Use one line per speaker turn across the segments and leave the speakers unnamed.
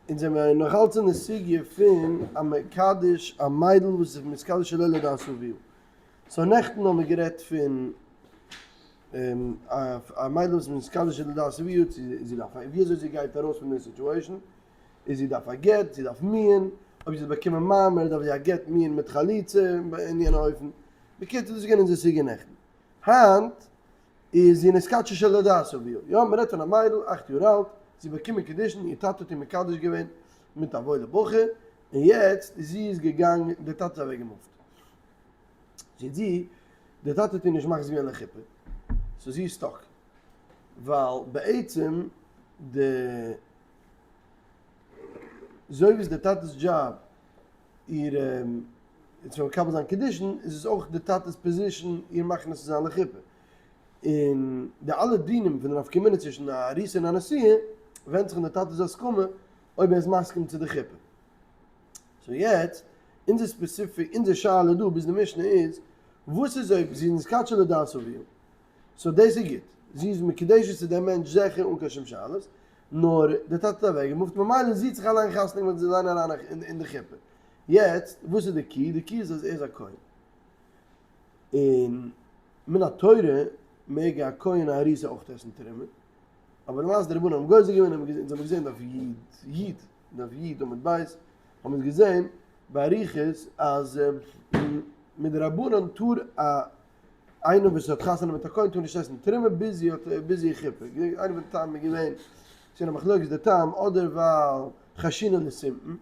אונז זעמיר נאך אלץ אין די סוגיא פון א מקדש א מיידל וואס איז מתקדש שלא לדעת אביה. so נעכטן האבן מיר גערעדט פון א מיידל וואס איז מתקדש שלא לדעת אביה צו זי דארף ווי אזוי זי גייט ארויס פון די situation, איז זי דארף א גט, זי דארף מיאון, אויב זי האט באקומען מאמר דארף זי א גט מיאון מיט חליצה אין יענע אופן. בקיצור דאס איז געווען אונזער סוגיא נעכטן. היינט איז זי נתקדשה שלא לדעת אביה. יא, מען רעדט פון א מיידל אכט יאר אלט, זי האט באקומען קידושין, איר טאטע האט איר מקדש געווען מיט א וואוילע בחור, און יעצט זי איז געגאנגען, דער טאטע איז אוועק געמופט. זי זי, דער טאטע האט איר נישט מכניס געווען לחופה, so זי איז stuck, ווייל בעצם די, אזוי ווי איז דער טאטע'ס דזשאב איר צו מקבל זיין קידושין, איז עס אויך די טאטע'ס position איר מכניס צו זיין לחופה. און די אלע דינים פון די נפקא מינה צווישן א ארוסה און א נשואה ווענדט זיך אין די טאטע'ס הסכמה אויב ער איז מסכים צו די חופה. so יעצט, אונזער specific, אונזער שאלה דא ביז די משנה איז, וואס איז אויב זי איז נתקדשה לדעת אביה? so דאס איז גוט, זי איז מקודשת צו דעם מענטש זיכער אן קיין שום שאלות, נאר די טאטע האט אוועקגעמופט ממילא זי האט זיך אליין חתונה געמאכט זי איז אליין אריין אין די חופה. יעצט וואס איז די key? די key איז אז ער איז א כהן. און מן התורה מעג א כהן א ארוסה אויך עסן תרומה, אבער למעשה די רבנן האבן גוזר געווען, אונז האבן געזען דף י י, דף י עמוד ב', האבן אונז געזען באריכות אז מדרבנן טאר א איינער וואס האט חתונה מיט א כהן טאר נישט עסן תרומה ביז זי האט ביז איר חופה, איינער פון די טעמים איז געווען, ס'איז געווען א מחלוקת די טעם, אדער ווייל חיישינן לסימפון,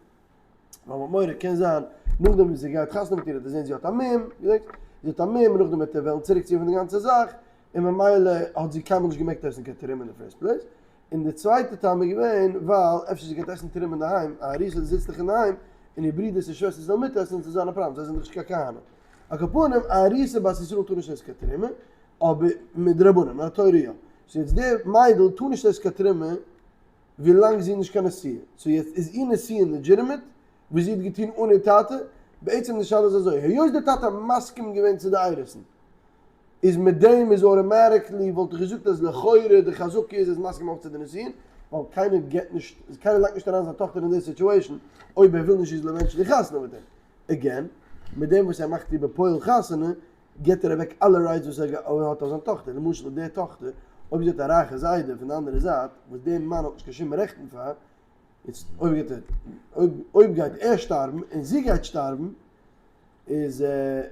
ווייל מ'האט מורא קען זיין נאכדעם וואס זי גייט חתונה מיט איר וועט ער זען זי האט א מום, געדענקסט? זי האט א מום און נאכדעם וועט ער וועלן צוריק ציען פון די גאנצע זאך, און ממילא האט זי קיינמאל נישט געמעגט עסן קיין תרומה אין די first place, און די צווייטע טעם איז געווען ווייל אפשר זי גייט עסן תרומה אינדערהיים, א ארוסה זיצט דאך אינדערהיים, און איר ברודערס און שוועסטערס וועלן מיטעסן און ס'וועט זיין א פראבלעם, זיי זענען דאך נישט קיין כהנים. על כל פנים, א ארוסה בת ישראל טאר נישט עסן קיין תרומה, אבער מדרבנן, מן התורה יא. so יעצט די מיידל טאר נישט עסן קיין תרומה ווילאנג זי איז נישט קיין נשואה. so יעצט איז איר נישואין legitimate וואס זי האט געטון אן איר טאטע? בעצם די שאלה איז אזוי, היות די טאטע האט מסכים געווען צו די אירוסין, איז מיט דעם איז automatically וואלט איך געזאגט אז לכאורה די חזקה איז ער איז מסכים אויך צו די נישואין, ווייל קיינער געט נישט, קיינער לייגט נישט אריין זיין טאכטער אין די situation אויב ער וויל נישט זי זאל eventually חתונה מיט אים. again, מיט דעם וואס ער מאכט איר בפועל חתונה, גיבט ער אוועק אלע rights וואס ער האט אויף זיין טאכטער, למשל די טאכטער, אויב זי האט א רייכע זיידע פון די אנדערע זייט, וואס דער מאן האט נישט קיין שום רעכטן פאר, איצט אויב גייט ער, אויב אויב גייט ער שטארבן און זי גייט שטארבן, איז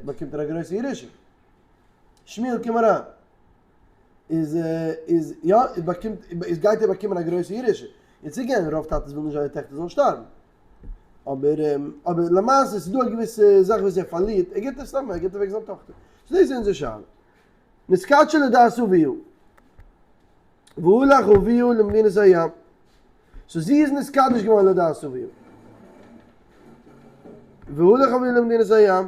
באקומט ער א גרויסע ירושה. שמואל קום אריין. איז איז יא, איז באקומט, איז גייט ער באקומען א גרויסע ירושה. יעצט again, רוב טאטעס ווילן נישט זייער טעכטער זאלן שטארבן. אבער אבער למעשה ס'איז דא א געוויסע זאך וואס ער פארלירט, ער גיבט עס סתם, ער גיבט אוועק זיין טאכטער. so דאס איז אונזער שאלה. נתקדשה לדעת אביה, והלך אביה למדינת הים. so זי איז נתקדש געווארן לדעת אביה. והלך אביה למדינת הים.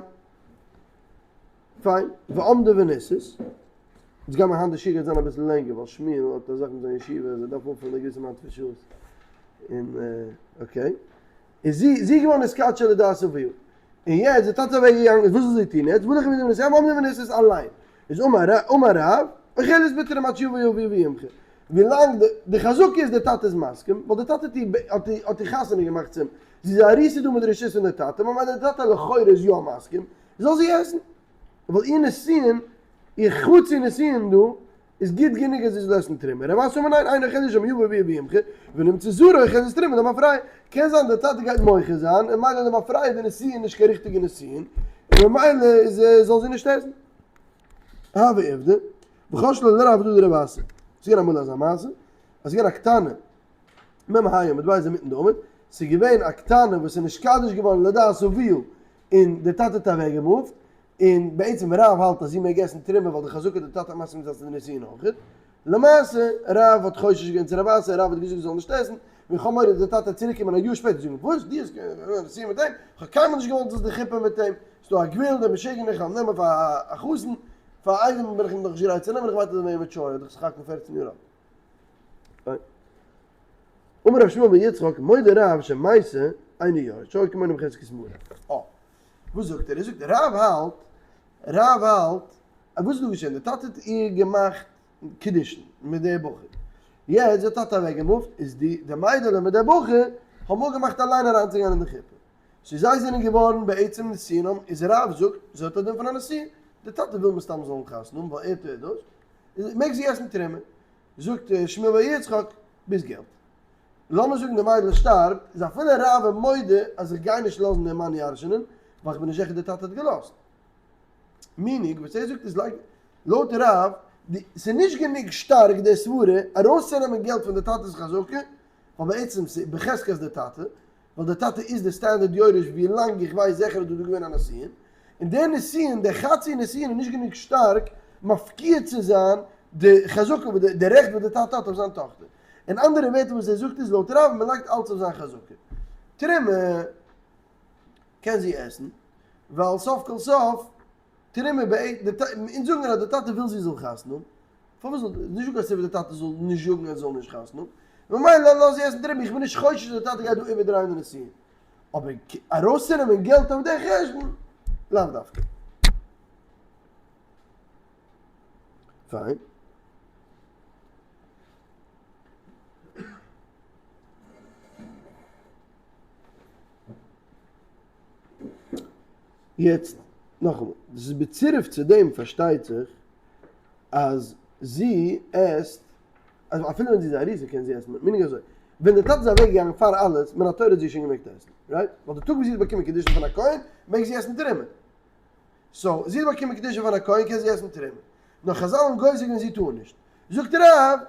פיין, ועמדה ונישאת. יעצט גיימער היינט די שיעור גייט זיין אביסל לענגער ווייל שמואל האט א זאך מיט זיין ישיבה אז ער דארף אנפילן א געוויסע amount פון שעות. און okay. איז זי זי געווארן נתקדשה לדעת אביה. און יעצט די טאטע אוועק געגאנגען איז וואס זאל זי טון יעצט? והלך אביה למדינת הים ועמדה ונישאת אליין. איז אמר אמר רב, אוכלת בתרומה עד שיבוא אביה וימחה. ווילאנג די חזקה איז די טאטע איז מסכים, ווייל די טאטע האט איר האט איר חתונה געמאכט צום, זי איז א ארוסה דא מיט רשות פון די טאטע, ממילא די טאטע לכאורה איז יא מסכים, זאל זי עסן. ווייל איר נישואין, איר חצי נישואין דא, איז גוט גענוג אז זי זאל עסן תרומה. רב אסי אמר ניין, אינה אוכלת שמא יבוא אביה וימחה, ונמצא זרעה אוכלת תרומה למפרע. קען זיין דער טאטע גייט מוחה זיין, און ממילא למפרע איז די נישואין נישט קיין ריכטיגע נישואין, און ממילא איז זאל זי נישט עסן. הוה עובדא, וחש ליה לרב דא דרב אסי. ס'איז געווען אמאל אזא מעשה, אז ס'איז געווען א קטנה, מ ה עמוד ב' אינמיטן די עמוד, ס'איז געווען א קטנה וואס איז נתקדש געווארן לדעת אביה, און דער טאטע האט אוועק געמופט, און בעצם רב האלט אז זי מעג עסן תרומה ווייל די חזקה די טאטע האט מסכים געזיין צו די נישואין אויכעט, למעשה רב האט חושש געווען צו רב אסי, רב האט געזאגט זי זאל נישט עסן, און כ'האב מורא די טאטע וועט צוריק קומען א יאר שפעטער זאגן וואס דו האסט נישואין מיט אים, כ'האב קיינמאל נישט געוואלט זאלסט די חופה מיט אים, ס'דא א גבול דער משוגענער איך וועל אים נעמען פאר א חתן, פאר א איידעם בין איך אים נאך נישט גרייט צו נעמען, איך ווארט אז ער זאל ווערן mature, ער איז דאך סך הכל פערצן יאר אלט. אמר רבי שמואל בר יצחק, מודה רב שמתה אינו יורש, שהיה כמונו בחזקת מרה. אה. וואס זאגט ער? ער זאגט רב האלט, רב האלט, אז וואס איז דא געשען? די טאטע האט איר געמאכט קידושין מיט די בחור. יעצט די טאטע אוועק געמופט, איז די די מיידעלע מיט די בחור. האבן אפגעמאכט אליין אריינצוגיין אין די חופה. סאו זיי זענען געווארן בעצם נישואין, איז רב זאגט זי האט א דין פון א נשואה, די טאטע וויל מסתם זאלן חתונה האבן ווייל ער טוט דאס, איז מעג זי עסן תרומה. זאגט שמואל בר יצחק, ביז געלט. לאמיר זאגן די מיידל שטארבט, איז אפילו רב איז מודה אז איך גיי נישט לאזן דעם מאן ירש'נען, ווייל איך בין נישט זיכער די טאטע האט געלאזט. meaning וואס ער זאגט איז like לויט רב, די ס'איז נישט גענוג שטארק די סברה ארויסצונעמען געלט פון די טאטע'ס חזקה, ווייל בעצם ס'איז בחזקת די טאטע, ווייל די טאטע איז די standard יורש ווי לאנג איך ווייס זיכער איז דא דא געווען א נישואין, און דער נישואין, דער חצי נישואין איז נישט גענוג שטארק מפקיע צו זיין די חזקה וואס די רעכט וואס די טאטע האט אויף זיין טאכטער. אין אנדערע ווערטער וואס ער זאגט איז לויט רב מען לייגט אלץ אויף זיין חזקה. תרומה קען זי עסן, ווייל סוף כל סוף תרומה בעט די טאטע, אונז זאגן מיר אז די טאטע וויל זי זאל חתונה האבן, פארוואס זאל, נישט דא קיין סיבה די טאטע זאל נישט זאגן אז זי זאל נישט חתונה האבן, ממילא לאז זי עסן תרומה, איך בין נישט חושש אז די טאטע גייט דא איבערדרייען די נישואין, אבער ארויסצונעמען געלט אויף די חשבון, לאו דווקא. פיין. יעצט נאכאמאל, דאס איז בצירוף צו דעם פארשטייט זיך אז זי עסט, אז אפילו ווען זי איז א ארוסה קען זי עסן, meaning אזוי, ווען די טאטע איז אוועק געגאנגען פאר אלעס, מן התורה האט זי שוין געמעגט עסן, right? ווייל די טאג וואס זי האט באקומען קידושין פון א כהן, מעג זי עסן תרומה. so, זי האט באקומען קידושין פון א כהן קען זי עסן תרומה. נאר חזל האבן גוזר געווען זי טאר נישט. זאגט רב,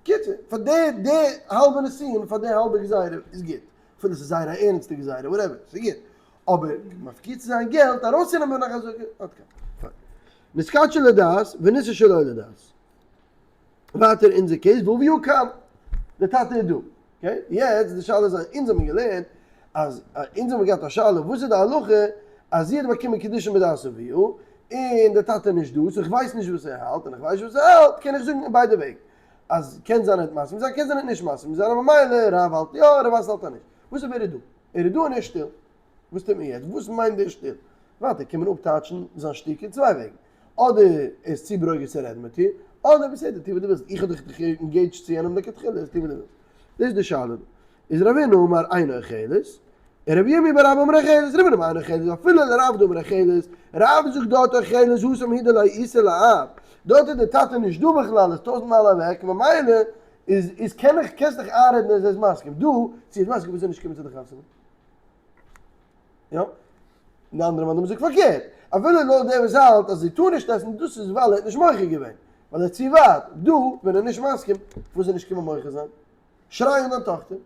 קיצור, פאר די די האלבע נישואין, פאר די האלבע גזירה איז גוט. אפילו ס'איז זייער א ערנסטע גזירה, whatever, ס'איז גוט. אבער מפקיע צו זיין געלט, ארויסצונעמען פון א חזקה, עד כאן. פיין. נתקדשה לדעת ונישאה שלא לדעת. ווייטער אונזער case, ואביה כאן. די טאטע איז דא. okay? יעצט די שאלה איז, אונז האבן געלערנט אז, אונז האבן געהאט א שאלה, וואס איז די הלכה אז זי האט באקומען קידושין מדעת אביה, און די טאטע איז נישט דא, so איך ווייס נישט וואס ער האלט, און איך ווייס נישט וואס ער האלט, קען איך זאגן אין ביידע וועגן. אז קען זיין ער וועט מסכים זיין, קען זיין ער וועט נישט מסכים זיין, אבער מילא רב האלט יא, רב אסי האלט אז נישט. וואס אויב ער איז דא? ער איז דא און ער איז שטיל. וואס טוט מען יעצט? וואס מיינט דער שטיל? ווייטער קען מען אפטייטשן זיין שתיקה אין צוויי וועגן. אדער ער איז צו ברוגז צו רעדן מיט איר, אדער בסדר טו וואס דו ווילסט, איך האב דיך engaged צו יענעם לכתחילה, איז טו וואס דו ווילסט. דאס איז די שאלה דא. איז רבינא אמר אינה אוכלת, און רבי ירמי' בר אבא אמר אוכלת, רבינא אמר אינה אוכלת, אפילו לרב דאמר אוכלת, רב זאגט דארט אוכלת התם הוא דלא איתא לאב, דארט איז די טאטע נישט דא בכלל, איז טויזנט מייל אוועק, ממילא איז איז קען איך קענסט דיך איינרעדן אז ער איז מסכים, דא צו ער איז מסכים וואס איז נישט קומען צו די חתונה? יא? די אנדערע מאן דאמר זאגט פארקערט, אפילו לויט דער וואס האלט אז זי טאר נישט עסן, דאס איז ווייל ער האט נישט מוחה געווען, ווייל ער איז צו ווייט, דא ווען ער איז נישט מסכים, פארוואס זאל ער נישט קומען מוחה זיין? שריי אן דיין טאכטער,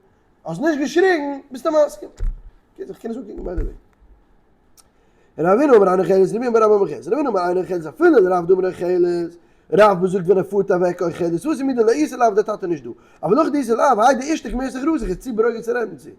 האסט נישט געשריגן, ביסטו מסכים. קיצור, איך קען עס אנקוקן ביידע וועגן. רבינא אמר אינה אוכלת, רבי אמר רב אמר אוכלת, רבינא אמר אינה אוכלת, אפילו לרב דאמר אוכלת, רב וואס זאגט ווען ער פארט אוועק אוכלת, וואס איז מיט די לא איתא לאב די טאטע נישט דא, אבל הכא דאיתא לאב, האי דאישתיק מיסח רתח איז צו ברוגז צו רעדן צו.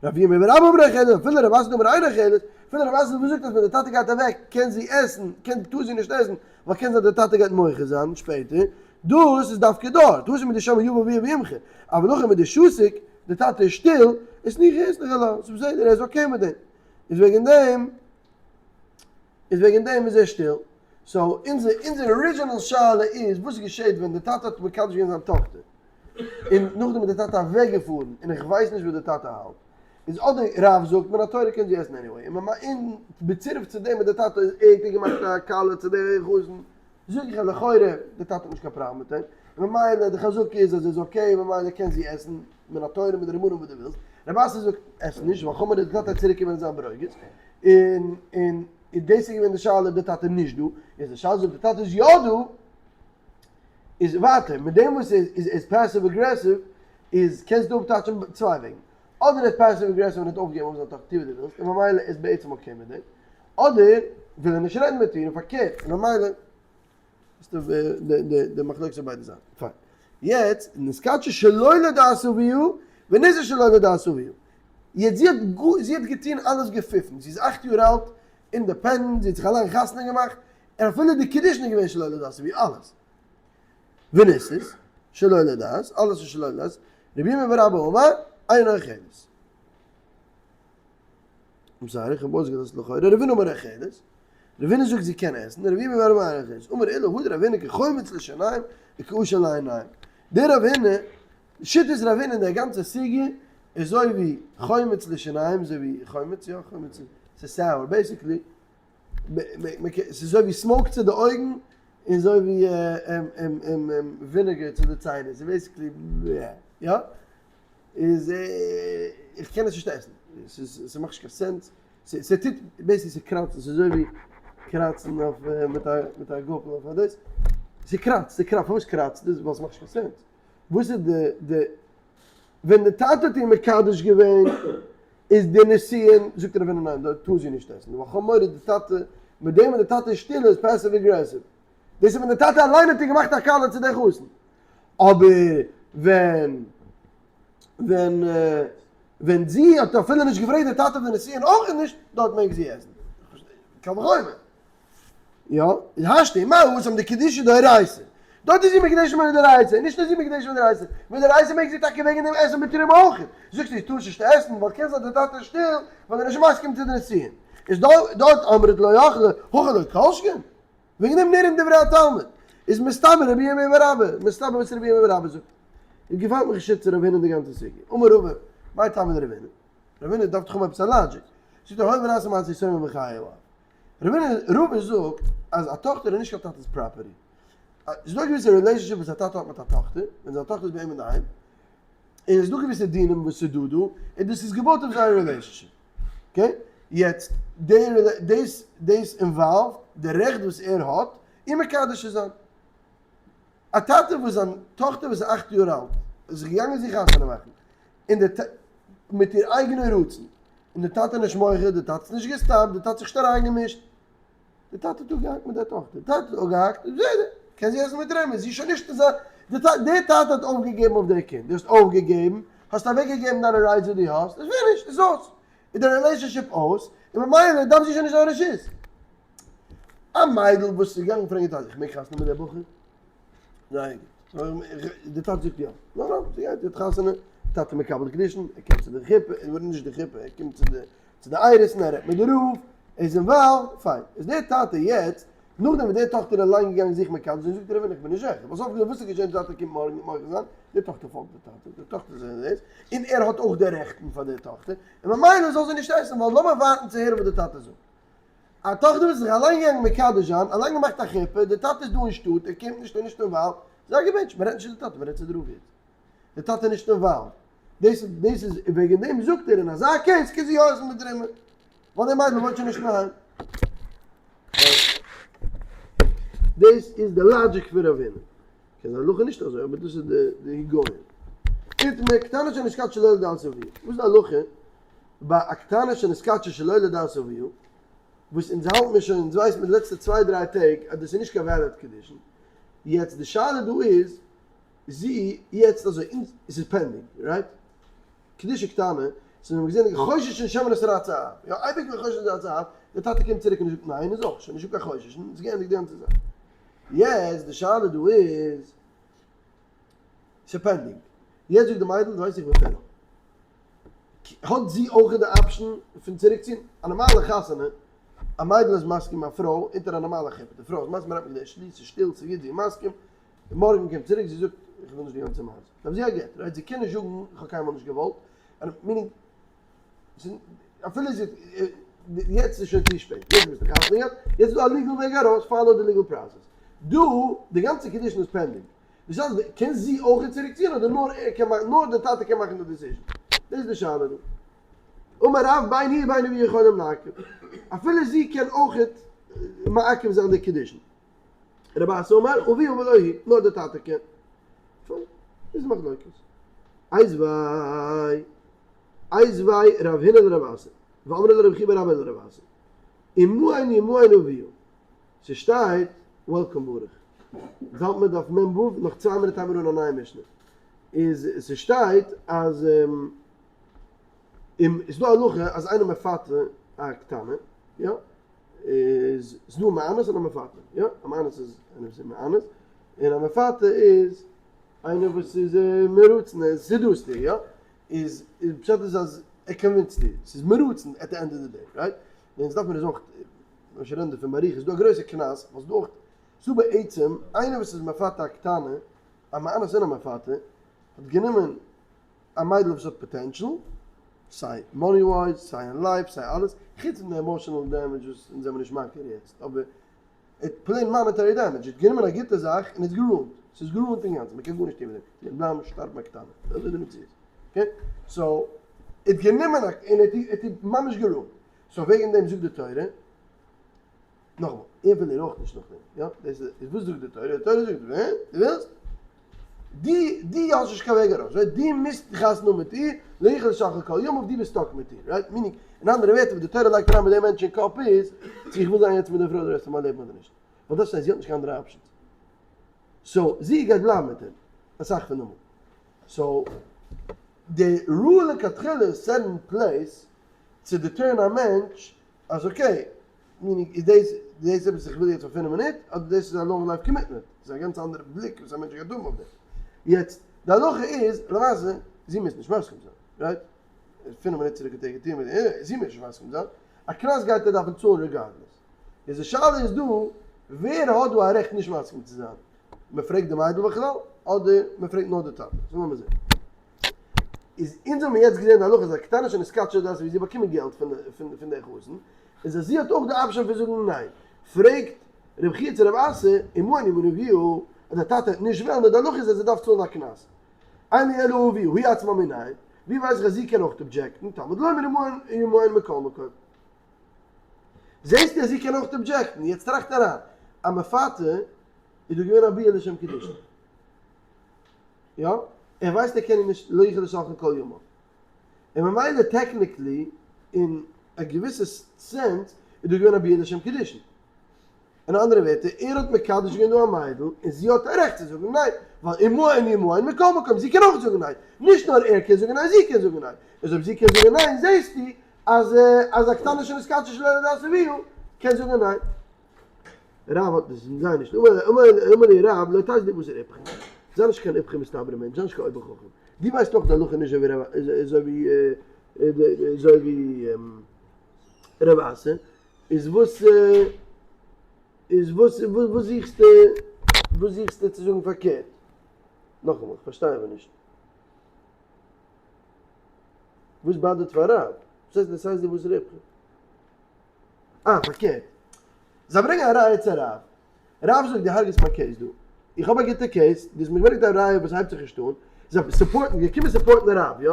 רב ירמי' בר אבא אמר אוכלת, אפילו רב אסי דאמר אינה אוכלת, אפילו רב אסי וואס זאגט אז ווען די טאטע גייט אוועק קען זי עסן, קען טאר זי נישט עסן, ווייל קען זיין די טאטע גייט מוחה זיין שפעטער, דאס איז דווקא דארט, התם הוא דשמא יבא אביה וימחה, אבל הכא מדשתיק, די טאטע איז שטיל, איז ניחא אתניחא ליה, ס'איז בסדר, ער איז okay מיט דעם, איז וועגן דעם, איז וועגן דעם איז ער שטיל. so אונזער אונזער original שאלה איז וואס געשעט ווען די טאטע האט מקדש געווען זיין טאכטער און נאכדעם איז די טאטע אוועק געפארן און איך ווייס נישט וואס די טאטע האלט איז אדער רב זאגט מן התורה קען זי עסן anyway און און בצירוף צו דעם איז די טאטע איז ער האט געמאכט א כלה צו די חתן זאג איך אז לכאורה די טאטע האט נישט קיין פראבלעם מיט אים און ממילא די חזקה איז אז ער איז okay ממילא קען זי עסן מן התורה מדרבנן וואס דו ווילסט רב אסי זאגט עס נישט ווייל חמור די טאטע וועט צוריק קומען און זיין ברוגז און און איז דאס איז געווען די שאלה אויב די טאטע איז נישט דא, איז די שאלה אויב די טאטע איז יא דא, איז ווייטער מיט דעם וואס ער איז איז passive aggressive, איז קענסטו אפטייטשן צוויי וועגן, אדער ער איז passive aggressive און האט אויפגעגעבן אויף זיין טאכטער טו וואס דו ווילסט און ממילא איז בעצם okay מיט דעם, אדער וויל ער נישט רעדן מיט איר און פארקערט און ממילא איז די די מחלוקת אויף ביידע זייטן. פיין. יעצט, נתקדשה שלא לדעת אביה, ונישאה שלא לדעת אביה. יעצט זי האט זי האט געטון אלעס געפיפן, זי איז אכט יאר אלט, independent, זי האט זיך אליין חתונה געמאכט, און אפילו די קידושין איז געווען שלא לדעת אביה, אלעס. ונישאת שלא לדעת, אלעס איז שלא לדעת, רבי ירמי' בר אבא אמר, אינה אוכלת. I'm sorry, איך האב אויסגעלאזט לכאורה, רבינא אמר אוכלת, רבינא זאגט זי קען עסן, רבי ירמי' בר אבא אמר אינה אוכלת, אמר עולא הא דרבינא כחומץ לשיניים וכעשן לעיניים, דער רבינא, שיטת רבינא אין דער גאנצער סוגיא. אזוי ווי חומץ לשיניים, אזוי ווי חומץ, יא חומץ איז sour, basically, ס'איז אזוי ווי smoke צו די אויגן, און אזוי ווי vinegar צו די ציינער, ס'איז basically יא, איז איך קען עס נישט עסן, ס'איז ס'מאכט נישט קיין sense, ס'טוט basically ס'קראצט, ס'איז אזוי ווי קראצן אויף מיט א מיט א גאפל אויף א דאס, ס'קראצט, ס'קראצט, פארוואס קראצט עס? ווייל ס'מאכט נישט קיין sense, וואס איז די די ווען די טאטע האט איר מקדש געווען איז די נישואין, זאגט רב הונא ניין דארט טאר זי נישט עסן, ווייל כ'האב מורא די טאטע, מיט דעם וואס די טאטע איז שטיל איז passive aggressive, דאס איז ווען די טאטע אליין האט איר געמאכט א כלה צו די חתן, אבער ווען ווען ווען זי האט אפילו נישט געפרעגט די טאטע אויף די נישואין אויך נישט, דארט מעג זי עסן. קל וחומר. יא, איז השתא מה התם דקידושי דאורייתא. דארט איז זי מקדש מדאורייתא, נישט נאר זי מקדש מדאורייתא, מדאורייתא מעג זי טאקע וועגן דעם עסן בתרומה אויך. זאגסטו זי טאר נישט עסן ווייל קען זיין די טאטע איז שטיל ווייל ער איז נישט מסכים צו די נישואין. איז דארט אמרת לא אכלה, הכא לא כל שכן. וועגן דעם נראים דברי התלמוד. איז מסתבר רבי ירמי' בר אבא, מסתבר וואס רבי ירמי' בר אבא זאגט. איז געפעלט מיך שיטת רב הונא די גאנצע סוגיא. אמר רבא, מאי טעמא דרב הונא? רב הונא דארף דאך האבן עפעס א logic. זאגט ער הואיל ונעשה מעשה יתומים בחיי האב. רב הונא, רבא זאגט אז א טאכטער איז נישט קיין טאטע'ס property. ס'איז דא א געוויסע relationship וואס א טאטע האט מיט א טאכטער, ווען זיין טאכטער איז ביי אים אינדערהיים, און עס איז דא געוויסע דינים וואס איז דא דא, און דאס איז געבויט אויף זייער relationship. Okay? יעצט, דאס דאס involve ט די רעכט וואס ער האט איר מקדש צו זיין. א טאטע וואס זיין טאכטער וואס איז 8 יאר אלט איז זיך געגאנגען זיך חתונה מאכן, און די מיט איר אייגענע רצון, און די טאטע איז נישט מוחה, די טאטע איז נישט געסטאפט, די טאטע האט זיך נישט אריינגעמישט, די טאטע האט אפגעהאקט מיט די טאכטער, די טאטע האט אפגעהאקט, איז בסדר, קען זי עסן מיט רעמעס, זי איז שוין נישט אין זיין, די טאטע האט אויפגעגעבן אויף די קינד, דו האסט אויפגעגעבן, האסט אוועקגעגעבן דיינע rights וואס דו האסט, איז finish, איז אויס, איז די relationship אויס, און ממילא דארף זי שוין נישט זיין רשות. א מיידל וואס איז געגאנגען פרעגן די טאטע, איך מעג חתונה מיט דער בחור? זייער גוט. די טאטע זאגט יא. נו נו, זי גייט, זי האט חתונה, די טאטע מקבל קידושין, ער קומט צו די חופה, נישט די חופה, ער קומט צו די צו די אירוסין, ער רעדט מיט די רב, ער איז involved, פיין. איז דער טאטע יעצט, נאכדעם וואס די טאכטער איז אליין געגאנגען זיך מקדש זיין, זאגט ער רב איך בין נישט זיכער, וואס אויף וואס איז געשען די טאטע קומט מארגן מוחה זיין, די טאכטער פאלגט די טאטע, די טאכטער איז דאס, און ער האט אויך די רעכטן פאר די טאכטער, און ממילא זאל זי נישט עסן, ווייל לאמיר ווארטן צו הערן וואס די טאטע זאגט. א טאכטער וואס איז זיך אליין געגאנגען מקדש זיין, אליין געמאכט א חופה, די טאטע איז דא אין שטאט, ער קומט נישט, ער איז נישט involved, זיי געבענטשט, מען רעדט נישט צו די טאטע, מען רעדט צו די רב יעצט. די טאטע איז נישט involved. דאס דאס איז, וועגן דעם זאגט ער, אין אזא case קען זי יא עסן מיט תרומה, ווייל די מיידל וואוינט שוין נישט אינדערהיים. דאס איז די logic פון רב הונא. קען זיין הלכה נישט אזוי, אבער דאס איז די היגיון. איתמר, קטנה שנתקדשה שלא לדעת אביה. וואס איז די הלכה ביי א קטנה שנתקדשה שלא לדעת אביה, וואס אונז האלט מיר שוין, אונז ווייסט מיר די לעצטע צוויי דריי טעג אז דאס איז נישט קיין valid קידושין. יעצט די שאלה דא איז, זי יעצט אזוי, אונז, עס איז pending, right? קידושי קטנה, ס'איז מיר געזען חוששין שמא נתרצה האב, יא אייביג ווען חוששין נתרצה האב, די טאטע קומט צוריק און זאגט ניין איז אויך שוין נישטא קיין חוששין, איז געענדיגט די גאנצע זאך. יעצט די שאלה דא איז, ס'איז pending, יעצט זאגט די מיידל דו ווייסט איך בין fed up. האט זי אויך די option פון צוריקציען? א נארמאלע חתונה, א מיידל איז מסכים א פרוי אונטער א נארמאלע חופה, די פרוי איז מסכים מ'רעדט מיט איר שליט, ס'איז שטיל, ס'איז גוט, זי איז מסכים, און מארגן קומט צוריק זי זאגט איך וויל נישט די גאנצע מעשה, דארף זי א גט, right? זי קען נישט זאגן איך האב קיינמאל נישט געוואלט, meaning אפילו זי יעצט איז שוין צו שפעט, יעצט ביסטו חתונה געהאט, יעצט איז דא א legal וועג ארויס, follow די legal process. דא, די גאנצע קידושין איז pending. די שאלה איז קען זי אויך צוריק ציען אדער נאר ער קען מאכן, נאר די טאטע קען מאכן די decision? דאס איז די שאלה דא. אמר רב בין היא ובין אביה יכולים לעכב, אפילו זי קען אויך מעכב זיין די קידושין. רב אסי אמר אביה ולא היא, נאר די טאטע קען. פיין, דאס איז מחלוקת. איתיביה, איתיביה רב הונא לרב אסי, ואמרי לה רב חייא בר אבא לרב אסי, ימאן ימאן אביה, ס'שטייט, welcome ברוך. אונז האלט מיר דף מ ו, נאך צוויי מינוט הייבן מיר אן א נייע משנה. איז ס'שטייט אז און ס'איז דא א הלכה אז איינער מפתה א קטנה, יא? איז ס'דא א מאנס און א מפתה, יא? א מאנס איז איינער וואס איז מאנס, און א מפתה איז איינער וואס איז מרצון, ער איז seduced איר, יא? איז פשט איז אז ער convince ט איר, ס'איז מרצון at the end of the day, right? און אונז דארף מיר עס אויך אפשר רעדן דערפון באריכות, ס'איז דא א גרויסע קנס, ווייל ס'איז דא אויך, ס'איז דא בעצם איינער וואס איז מפתה א קטנה, א מאנס און א מפתה, האט גענומען. א מיידל וואס האט potential, סיי money wise, סיי אין life, סיי אלעס, חוץ פון די emotional damage וואס אונז זעמיר נישט מכיר יעצט, אבער ער האט plain monetary damage, ער האט גענומען א גוטע זאך און עס גע ruin ט, ס'איז גע ruin ט אינגאנצן, מ'קען גארנישט טון מיט דעם, זי גייט בלייבן שטארבן א קטנה, אזוי איז די מציאות, okay? So, ער האט גענומען א, און ער האט איר ממש גע ruin ט, so וועגן דעם זאגט די תורה, נאכאמאל, ער וויל איר אויך נישט נאכדעם, יא? דאס איז וואס זאגט די תורה? די תורה זאגט, ווען דו ווילסט, דו דו האסט נישט קיין וועג ארויס, right? דו מוזט חתונה האבן מיט איר, לא יוכל לשלחה כל ימיו, דו ביסט stuck מיט איר, right? Meaning, אין אנדערע ווערטער, וואס די תורה לייגט אריין ביי דעם מענטש אין קאפ איז, צו איך וויל זיין יעצט מיט די פרוי די rest פון מיין לעבן אדער נישט. ווייל דאס הייסט זי האט נישט קיין אנדערע options. So, זי גייט בלייבן מיט אים, אסאך פון די מאל. So, די rule לכתחילה איז set in place צו deter ן א מענטש אז okay, meaning איז דאס דאס עפעס איך וויל יעצט פאר פינף מינוט, אדער דאס איז א long life commitment, דאס איז א גאנץ אנדערע בליק וואס א מענטש גייט האבן אויף דעם. יעצט, די הלכה איז, למעשה, זי מוז נישט מסכים זיין, right? פינף מינוט צוריק האט ער געטון מיט איר, זי מוז נישט מסכים זיין, א קנס גייט ער דארפן צאלן regardless. איז די שאלה איז דא, ווער האט דא א רעכט נישט מסכים צו זיין? מען פרעגט די מיידל בכלל, אדער מען פרעגט נאר די טאטע? So לאמיר זען. איז אונז האבן יעצט געזען די הלכה אז א קטנה שנתקדשה שלא על דעת אביה זי באקומען געלט פון פון די חתן, איז אז זי האט אויך די option פון זאגן ניין. פרעגט רב חייא צו רב אסי, ומאן ימנע אביה, אז די טאטע וועט נישט וועלן, די הלכה איז אז זי דארף צאלן א קנס. אין לי אלא אביה, היא עצמה מנין, ווי ווייס איך אז זי קען אויך object ן, תלמוד לומר ימאן מכל מקום. זעסטו אז זי קען אויך object ן, יעצט טראכט אריין, א מפתה איז דא געווען א ביאה לשם קידושין. יא, ער ווייסט ער קען איר נישט לא יוכל לשלחה כל ימיו. און ממילא technically אין א געוויסע sense איז דא געווען א ביאה לשם קידושין. אין אנדערע ווערטער, ער האט מקדש געווען דא א מיידל און זי האט א רעכט צו זאגן ניין, ווייל ימאן ימאן מכל מקום, זי קען אויך זאגן ניין, נישט נאר ער קען זאגן ניין, זי קען זאגן ניין. איז אויב זי קען זאגן ניין זעסטו אז אז א קטנה שנתקדשה שלא על דעת אביה קען זאגן ניין. רב האט עס זיי נישט, אמר לי רב לא תזדי בתר איפכא, זיי נישט קיין איפכא מסתברא מענטש, זיי נישט קיין אויבער חכם, דו ווייסט אויך די הלכה נישט אזוי ווי אזוי ווי רב אסי, איז וואס איז וואס וואס זוכסטו וואס זוכסטו צו זאגן פארקערט? נאכאמאל, איך פארשטיי אבער נישט. וואס bother ט פאר רב? וואס הייסט לא תיתי בתר איפכא? אה, פארקערט. זיי ברענגען א ראיה צו רב. רב זאגט דו הרג'סט מיין case דא. איך האב א גוטע case, דו האסט מיר געברענגט א ראיה וואס הייבט זיך נישט אן. זיי support ן, זיי קומען support ן רב, יא?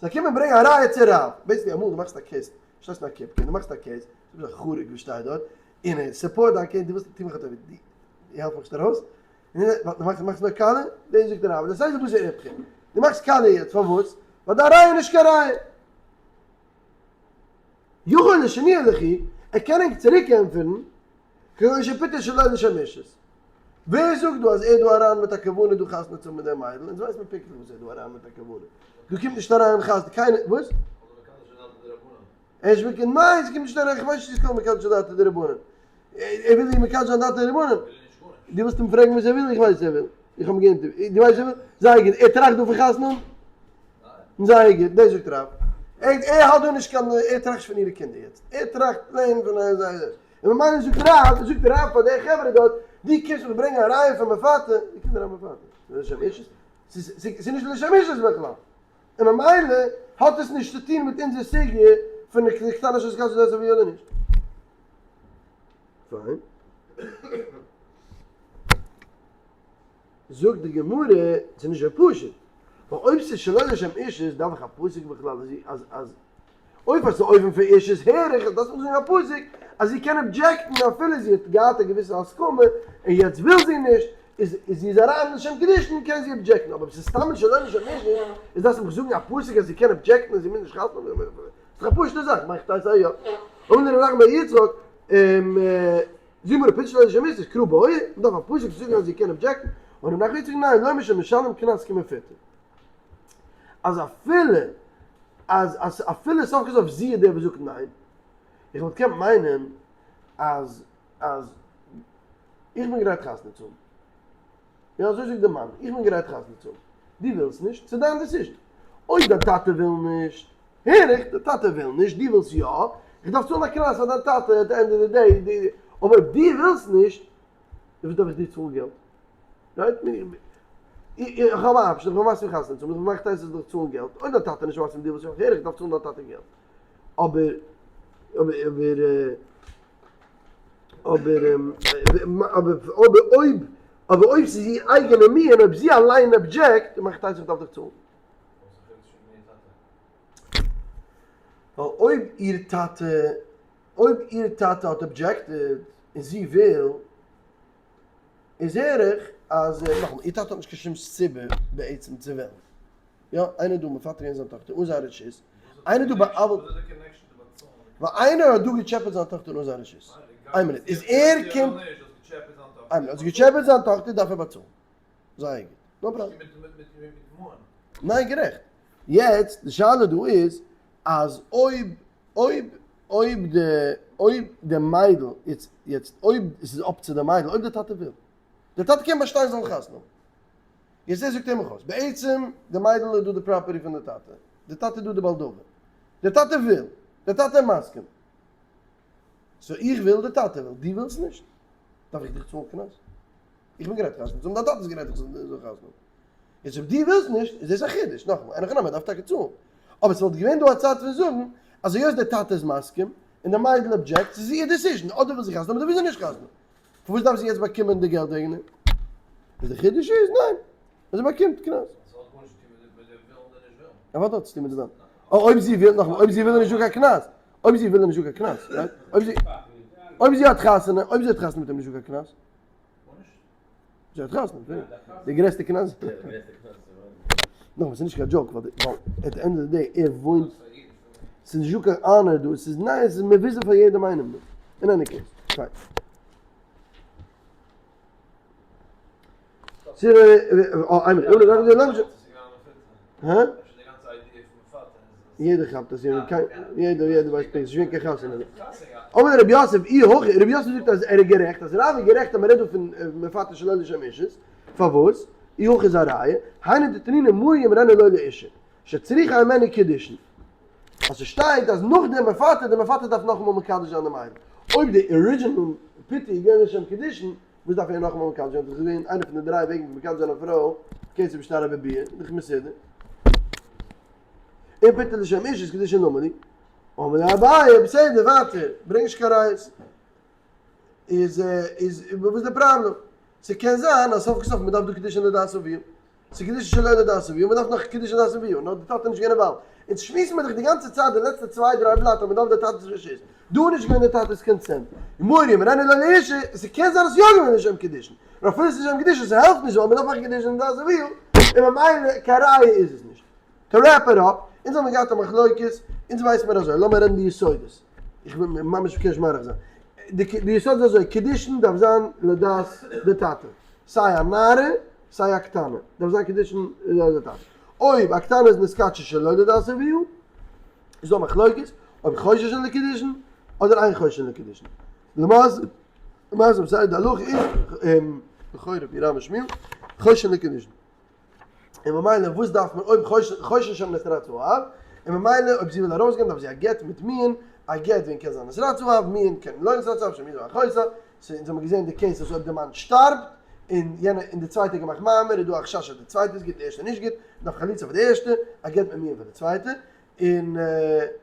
זיי קומען ברענגען א ראיה צו רב. Basically אמאל דו מאכסט א case, שטייסט אין א קופקע און דו מאכסט א case, דו ביסט א חריג וואס שטייט דארט, און ער support דיין case, דו ווילסט טון מיך א טובה, דו העלף מיך נישט ארויס, דו מאכסט נאר קאלע, דאס זאגט רב, דאס הייסט דו ביסט א איפכא. דו מאכסט קאלע יעצט, פארוואס? ווייל דיין ראיה איז נישט קיין ראיה. יכול לשנויי לכו, ער קען ענק צוריק ענטפערן, כגון שפיתה שלא לשם אישות. ווער זאגט דא אז ער איז דא אריין מיט א כוונה דא חתונה צו האבן מיט דעם מיידל? אונז ווייסט מען פונקטליך וואס ער איז דא אריין מיט א כוונה. דא קומט נישט אריין חתונה, קיינער, וואס? ער איז מקדש, ניין ס'קומט נישט אריין, כ'ווייס נישט צו ס'קומט מקדש דעתא דרבנן. ער וויל איר מקדש זיין דעתא דרבנן. דו ווילסט אים פרעגן וואס ער וויל? איך ווייס וואס ער וויל. איך האב אים געענטפערט. דו ווייסט וואס ער וויל? זייער גוט. ער טראכט דא פון חתונה האבן? זייער גוט. דאס זאגט רב. ער האט דא נישט קיין, ער טראכט נישט פון אירע קינדער יעצט. ער טראכט plain פון זיי. און ממילא זאגט רב, זאגט רב פאר די חברה דארט, דו קומסט מיר ברענגען א ראיה פון מפתה, ווי קומט אריין מפתה? ס'איז לשם אישות? ס'איז נישט לשם אישות בכלל. און ממילא האט עס נישט צו טון מיט אונזער סוגיא פון קטנה שנתקדשה שלא על דעת אביה אדער נישט. פיין. זאגט די גמרא, ס'איז נישט אזוי פשוט, ווייל אויב ס'איז שלא לשם אישות דארף איך א פסוק בכלל אז אז אז אויב אז ס'איז אופן פון אישות הער איך אז דארף מען זאגן א פסוק אז זי קען object ן אפילו זי האט געהאט א געוויסע הסכמה און יעצט וויל זי נישט, איז איז זי איז אריין לשם קידושין קען זי object ן, אבער אויב ס'איז סתם שלא לשם אישות איז דארף מען זאגן א פסוק אז זי קען object ן און זי מוז נישט חתונה האבן, ס'איז דאך א פשוטע זאך, מאכט אויס א יא. אמר רב נחמן בר יצחק, זאג מיר פיתתה שלא לשם אישות, קרא בעי, מ'דארף א פסוק צו זאגן אז זי קען object ן, אמר רב נחמן בר יצחק ניין, לומר שמשלם קנס כמפותה. אז אפילו אז אז אפילו סוף כל סוף זי איז דער וואס זאגט ניין, איך וואלט געקענט מיינען אז אז איך בין גרייט חתונה צו האבן. יא אזוי זאגט די מאן, איך בין גרייט חתונה צו האבן. דו ווילסט נישט, ס'איז דיין decision. אויב דיין טאטע וויל נישט, הער איך, די טאטע וויל נישט, דו ווילסט יא, איך דארף צאלן א קנס פאר דיין טאטע at the end of the day, אבער אויב דו ווילסט נישט, וואס דארף איך דיר צאלן געלט? Right? איך האב א option, איך בין מסכים חתונה צו האבן, איך בין מאכט אייס זאל איך צאלן געלט, אויב דיין טאטע איז נישט מסכים דיר וואס איך הער איך דארף צאלן דיין טאטע געלט, אבער אבער אבער אבער אבער אויב אבער אויב ס'איז איר אייגענע מי און אויב זי אליין object מאכט אייס איך דארף דיך צאלן. ווייל אויב איר טאטע אויב איר טאטע האט objected און זי וויל איז הער איך אז נאכאמאל איר טאטע האט נישט קיין שום סיבה בעצם צו וועלן. יא איינער דא מפתה געווען זיין טאכטער אן זיין רשות, איינער דא בא'עוול'ט, ווייל איינער האט דא געטשעפעט זיין טאכטער אן זיין רשות, איין מינוט, איז ער קומט, איין מינוט, האט געטשעפעט זיין טאכטער דארף ער באצאלן, זייער גוט, no problem. ניין גערעכט, יעצט די שאלה דא איז אז אויב אויב אויב די אויב די מיידל יעצט יעצט אויב עס איז up צו די מיידל אויב די טאטע וויל, די טאטע קען באשטיין זאלן חתונה האבן, יעצט דאס זאגט ער מיך אויס, בעצם די מיידל איז דא די property פון די טאטע, די טאטע איז דא די בעל דבר, די טאטע וויל, די טאטע איז מסכים, so איך וויל, די טאטע וויל, דו ווילסט נישט, דארף איך דיך צאלן קנס? איך בין גרייט חתונה צו האבן, דיין טאטע איז גרייט איך זאל חתונה האבן, יעצט אויב דו ווילסט נישט איז דאס א חידוש, נאכאמאל, אין הכי נמי מען דארף טאקע צאלן, אבער ס'וואלט געווען דא א צד פון זאגן אז היות די טאטע איז מסכים און די מיידל object, ס'איז איר decision, אדער וויל זי חתונה האבן אדער וויל זי נישט חתונה האבן. פארוואס דארף זי יעצט באקומען די געלט וועגן דעם? איז די חידוש איז ניין, אז זי באקומט קנס.
עס האט גארנישט צו טון מיט די ווילן אדער נישט ווילן.
אוודאי האט עס צו טון מיט די ווילן. אויב זי וויל, נאכאמאל, אויב זי וויל איז נישטא קיין קנס. אויב זי וויל איז נישטא קיין קנס, right? אויב זי, אויב זי האט חתונה, אויב זי האט חתונה מיט אים איז נישטא קיין קנס.
גארנישט.
זי האט חתונה, די גרעסטע קנס. נאכאמאל, ס'איז נישט קיין joke, ווייל at the end of the day, ער וואוינט, ס'איז נישטא קיין honor דא, ס'איז ניין, ס'איז מבוזה פאר יעדעם איינעם דא. אין any case, פיין. הא? יעדער כאפט אז יעדער יעדער ווייסט פונקט, ס'איז נישט געווען קיין חתונה. אבער רבי יוסף אי הכי, רבי יוסף זאגט אז ער איז גערעכט, אז רב איז גערעכט אז מ'רעדט דא פון מפתה שלא לשם אישות, פארוואס? אי הכי איז א ראיה, היינו דתנינא מהר ימרנה לו לאישה, שצריכה הימנו קידושין. אז ס'שטייט אז נאך די מפתה, די מפתה דארף נאכאמאל מקדש זיין די מיידל. אויב די original פיתוי איז געווען לשם קידושין, וואס דארף ער נאכאמאל מקדש זיין? דאס איז געווען איינע פון די דריי וועגן פון מקדש זיין א פרוי, כסף בשטר ובביאה, דאך מסודר. און פיתוי לשם אישות קידושין למה לי? אמר ליה אביי, בסדר, ווייטער, ברענג נישט קיין ראיות. איז איז וואס איז די פראבלעם? ס'קען זיין אז סוף כל סוף מ'דארף דא קידושין לדעת אביו. ס'איז קידושין שלא לדעת אביו, מ'דארף נאך קידושין לדעת אביו, נאר די טאטע איז נישט געווען involved. אונז שמועסן מיר דאך די גאנצע צייט די לעצטע צוויי דריי בלאט אז מ'דארף די טאטע'ס רשות. דא איז נישט געווען די טאטע'ס consent. ומהר ימרנה לו לאשה, ס'קען זיין אז ס'איז יא געווען לשם קידושין. נאר אפילו ס'איז לשם קידושין ס'העלפט נישט ווייל מ'דארף מאכן קידושין לדעת אביו, און ממילא קיין ראיה איז עס נישט. To wrap it up, אונז האבן געהאט א מחלוקת, אונז ווייסן מיר אזוי, לאמיר רעדן די יסודות. איך וויל ממש קען נישט מאריך זיין. די יסוד איז אזוי, קידושין דארף זיין לדעת די טאטע. סיי א נערה סיי א קטנה, דארף זיין קידושין לדעת די טאטע. אויב א קטנה איז נתקדשה שלא לדעת אביו, איז דא מחלוקת אויב חוששין לקידושין אדער אין חוששין לקידושין. למעשה, למעשה בסדר די הלכה איז, לכאורה ווי רב ושמואל, חוששין לקידושין. און ממילא וואס דארף מען אויב חוששין שמא נתרצה האב, און ממילא אויב זי וויל ארויסגיין דארף זי א גט מיט מיאון, א גט ווען קען זיין נתרצה האב, מיאון קען לא נתרצה האב, שמיאון אחותה, so אונז האבן געזען די case אז אויב די מאן שטארבט און יענע און די צווייטע האט געמאכט מאמר איז דא א חשש אז די צווייטע איז גוט די ערשטע נישט גוט, מ'דארף חליצה פאר די ערשטע, א גט מיט מיאון פאר די צווייטע, און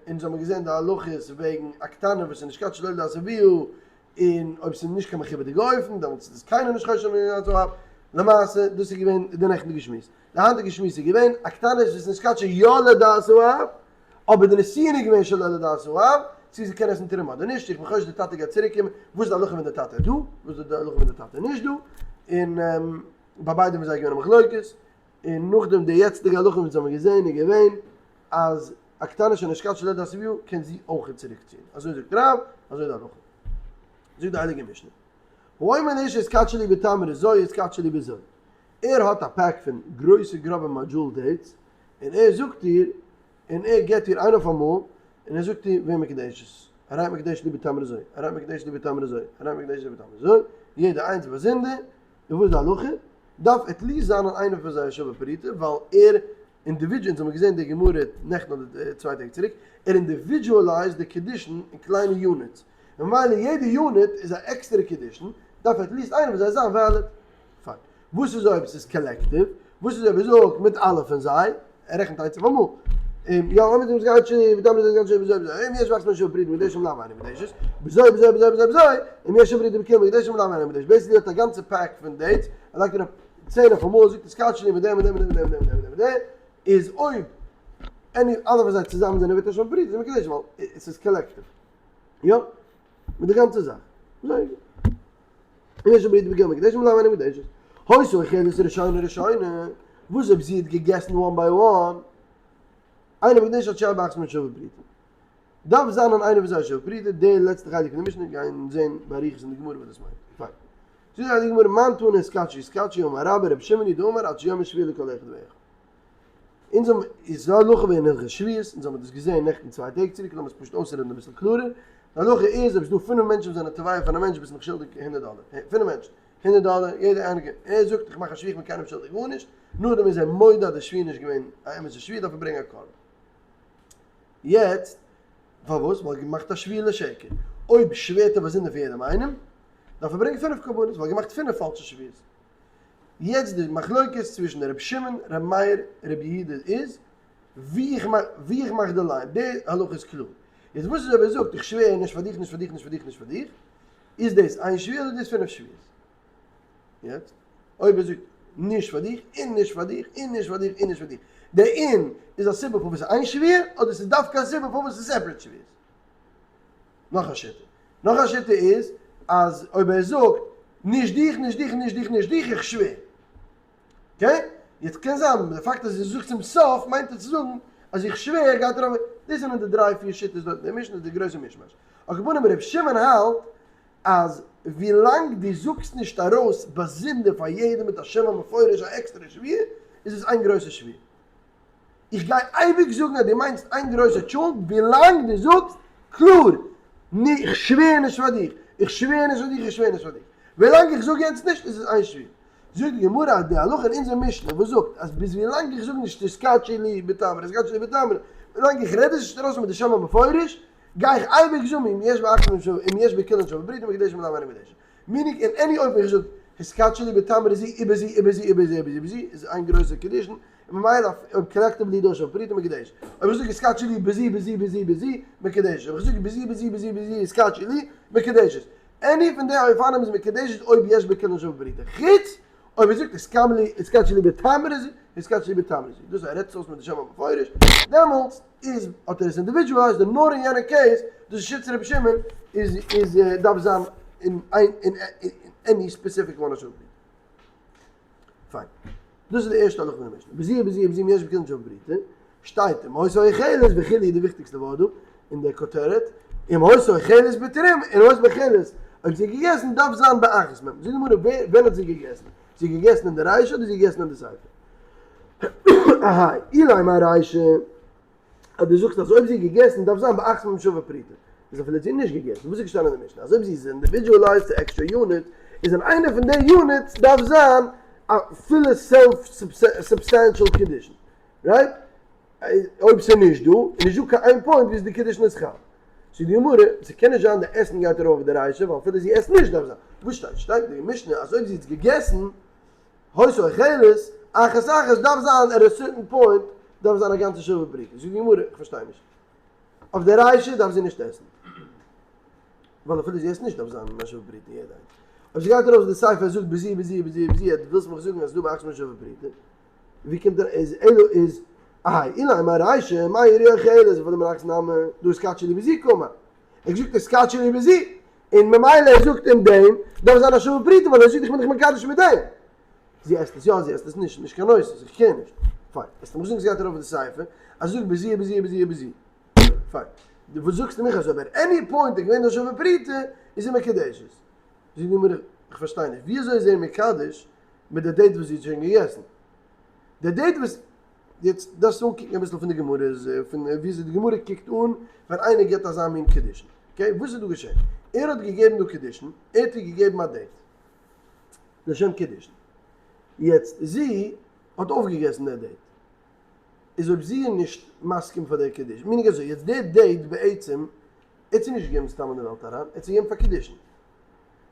אונז האבן געזען די הלכות וועגן א קטנה וואס איז נתקדשה שלא לדעת אביה, און אויב ס'איז נישט קיין מכובד'יגע אופן דעמאלטס איז קיינער נישט חושש אז למעשה דאס איז געווען די נעכטיגע שמועס. די היינטיגע שמועס איז געווען א קטנה וואס איז נתקדשה יא לדעת האב, אבער די נישואין איז געווען שלא לדעת האב, צו זי קען עסן תרומה אדער נישט, איך בין חושש די טאטע גייט צוריק קומען, וואס איז די הלכה ווען די טאטע איז דא, וואס איז די הלכה ווען די טאטע איז נישט דא, און ביי ביידע איז זיי געווען א מחלוקת, און נאכדעם די יעצטיגע הלכה וואס האבן געזען איז געווען אז א קטנה שנתקדשה שלא לדעת אביה קען זי אויך צוריק ציען, אזוי זאגט רב, אזוי איז די הלכה. זאגט די הייליגע משנה, האומר לאשה התקדשי לי בתמרה זו התקדשי לי בזו, ער האט א pack פון גרויסע גראבע Medjool dates, און ער זאגט איר, און ער געבט איר איין אויף אמאל, און ער זאגט איר ווער מקדשת, הרי מקודשת לי בתמרה זו, הרי מקודשת לי בתמרה זו, הרי מקודשת לי בתמרה זו, יעדע איינס באזונדער, און וואס איז די הלכה? דארף at least זיין אין איינע פון זיי שווה פרוטה, ווייל ער individual, אונז האבן געזען די גמרא נעכטן אדער צוויי טעג צוריק, ער individualized די קידושין אין קליינע units, ממילא יעדע unit איז א עקסטערע קידושין, דארף at least איינע פון זיי זיין valid. פיין. וואס איז אויב עס איז collective? וואס איז אויב ער זאגט מיט אלע פון זיי, ער רעכנט איינס אויף אמאל. יא, לאמיר זאגן ס'גייט שוין, מיט אלע זיי גייט שוין, בזוי בזוי, אם יש באחת מהן שווה פרוטה מוקדשת אם לאו אינה מוקדשת, בזוי בזוי בזוי בזוי בזוי, אם יש שווה פרוטה בכולן מוקדשת אם לאו אינה מוקדשת. basically האט א גאנצע pack פון dates, ער לייגט אראפ 10 אויף אמאל, זאגט התקדשי לי מיט דעם מיט דעם מיט דעם מיט דעם מיט דעם מיט דעם, איז אויב any אלע פון זיי צוזאמען זענען ווערט א שווה פרוטה, איז מקודשת ווייל עס איז collective. יא, מיט די גאנצע זאך. זייער גוט. אם יש שווה פרוטה בכולן מוקדשת אם לאו אינה מוקדשת. היתה אוכלת ראשונה ראשונה, וואס אויב זי האט געגעסן one by one? אינה מוקדשת עד שיהא באחת מהן שווה פרוטה. דארף זיין אין איינע פון זיי שווה פרוטה, די לעצטע חלק פון די משנה גייען זען באריכות אין די גמרא וואס דאס מיינט. פיין. זאגט די גמרא מאן תנא התקדשי התקדשי אמר רבה רבי שמעון היא דאמר עד שיאמר שבועה לכל אחד ואחד. אונז האבן איז די הלכה וועגן הלכות שבועות, אונז האבן דאס געזען נעכטן 2 טעג צוריק, לאמיר עס פשוט אויסרעדן אביסל קלארער. די הלכה איז אויב ס'איז דא פינף מענטשן וואס זענען תובע פון א מענטש ביסט מיך שולדיג 100 דאלער, פינף מענטשן, 100 דאלער, יעדער איינער געבט, ער זאגט איך מאך א שבועה איך בין קיינעם שולדיג גארנישט, נאכדעם איז ער מודה אז די שבועה איז נישט געווען א אמת'ע שבועה דארף ער ברענגען א קרבן. יעצט פארוואס? ווייל ער האט געמאכט א שבועה לשקר. אויב שווערט ער באזונדער פאר יעדעם איינעם, דארף ער ברענגען פינף קרבנות, ווייל ער האט געמאכט פינף פאלשע שבועות. יעצט די מחלוקת צווישן ר' שמעון, ר' מאיר, ר' יהודה איז, ווי איך מאך, ווי איך מאך די line, די הלכה איז קלאר. יעצט וואס איז אויב ער זאגט איך שווער נישט פאר דיך, נישט פאר דיך, נישט פאר דיך, נישט פאר דיך, איז דאס איין שבועה אדער דאס פינף שבועות? יעצט אויב ער זאגט נישט פאר דיך, און נישט פאר דיך, און נישט פאר דיך, און נישט פאר דיך, די און איז א סיבה פארוואס ס'איז איין שבועה, אדער ס'איז דווקא א סיבה פארוואס ס'איז separate שבועות? נאך א שיטה. נאך א שיטה איז אז אויב ער זאגט נישט דיך, נישט דיך, נישט דיך, נישט דיך, איך שווער. okay? יעצט קען זיין די פאקט אז ער זאגט צום סוף מיינט ער צו זאגן אז איך שווער גייט ער אויף. דאס זענען די דריי פיר שיטות דארט אין די משנה, די גרויסע מישמאש. על כל פנים ר' שמעון האלט אז ווילאנג דו זאגסט נישט ארויס באזונדער פאר יעדעם מיט א שם המפורש א עקסטערע שבועה, איז עס איין גרויסע שבועה. איך גיי אייביג זאגן אז דו מיינסט איין גרויסע טשולנט ווילאנג דו זאגסט קלאר איך שווער נישט פאר דיך, איך שווער נישט פאר דיך, איך שווער נישט פאר דיך. ווילאנג איך זאג יענץ נישט איז עס איין שבועה. זאגט די גמרא אז די הלכה אין אונזער משנה וואס זאגט אז ביז ווילאנג איך זאג נישט התקדשי לי בתמרה התקדשי לי בתמרה, ווילאנג איך רעד עס נישט ארויס מיט די שם המפורש, גיי איך אייביג זאגן אם יש באחת מהן שווה אם יש בכולן שווה פרוטה מוקדשת אם לאו אינה מוקדשת. meaning אין any אופן איך זאג התקדשי לי בתמרה זו איבער זי איבער זי איבער זי איבער זי איבער זי איז איין גרויסע קידושין און ממילא אויב collectively דא שווה פרוטה מוקדשת. אויב איך זאג התקדשי לי בזו בזו בזו בזו מקודשת. אויב איך זאג בזו בזו בזו בזו התקדשי לי מקודשת. any פון די אופנים איז מקודשת אויב יש בכולן שווה פרוטה. חוץ אויב ער זאגט התקדשי לי בתמרה זו התקדשי לי בתמרה זו. דאס ער רעדט עס אויס מיט די שם המפורש דעמאלטס איז האט ער עס individualized און נאר אין יענע case, דאס איז שיטת רבי שמעון, איז איז דארף זיין אין איין אין any specific one אשר בריתה. פיין. דאס איז די ערשטע הלכה פון די משנה. בזו בזו בזו אם יש בכולן שווה פרוטה, שטייט אם היתה אוכלת וכו' איז די וויכטיגסטע ווארט דא אין די כותרת, אם היתה אוכלת בתרומה, אם היתה אוכלת, אויב זי האט געגעסן דארף זיין באחת מהם. זאגט די גמרא ווען האט זי געגעסן? זי האט געגעסן אין די רישא אדער זי האט געגעסן אין די סיפא? אהא, אילימא ארישא, אז דו זאגסט אז אויב זי האט געגעסן דארף זיין באחת מהם שווה פרוטה, איז אפילו האט זי נישט געגעסן, וואס איז געשטאנען אין די משנה? אז אויב זי איז individualized צו עקסטרע unit, איז אין איינע פון די units דארף זיין א פולע self substantial קידושין, right? אויב ס'איז נישט דא, איז נישט דא קיין איין point ווי די קידושין איז חל. זאגט די גמרא, ס'קען נישט זיין די עסן גייט ארויף אויף די רישא, ווייל אפילו זי עסט נישט דארף זיין. וואס שטייט? שטייט אין די משנה אז אויב זי האט געגעסן, היתה אוכלת, אחת אחת דארף זיין at a certain point דארף זיין א גאנצע שווה פרוטה. זאגט די גמרא, איך פארשטיי נישט. אויף די רישא דארף זי נישט עסן. ווייל אפילו זי עסט נישט דארף זיין א שווה פרוטה יעדע איינס. אויב זי גייט ארויף די סיפא זאגט בזו בזו בזו בזו, דו ווילסט מיך זאגן אז ס'דא באחת מהן שווה פרוטה. ווי קומט דער איז אלא איז איי אילימא ארישא מאי איריא אוכלת אפילו מאחת נמי דהא התקדשי לי בזו קאמר. ער זאגט התקדשי לי בזו און ממילא ער זאגט אין דעם דארף זיין א שווה פרוטה ווייל ער זאגט איך בין דיך מקדש מיט דעם. זי עסט עס יא זי עסט עס נישט נישט קיין נושא איך care נישט. פיין. עסט מוז זאגן ס'גייט ארויף די סיפא אז זאגט בזו בזו בזו בזו. פיין. וואס זאגסטו מיך אז אויב at any point איז געווען א שווה פרוטה איז זי מקודשת. זאגט די גמרא איך פארשטיי נישט ווי אזוי איז ער מקדש מיט די date וואס זי האט שוין געגעסן. די date וואס, יעצט דארפסטו אנקוקן אביסל פון די גמרא, איז פון וויאזוי די גמרא קוקט אן ווען איינער גיבט אזא מין קידושין. okay, וואס איז דא געשען? ער האט געגעבן דא קידושין, ער האט איר געגעבן א date לשם קידושין. יעצט זי האט אויפגעגעסן די date. איז אויב זי איז נישט מסכים פאר די קידושין, meaning אזוי, יעצט די date בעצם, ער האט זי נישט געגעבן סתם אין די וועלט אריין, ער האט זי געגעבן פאר קידושין.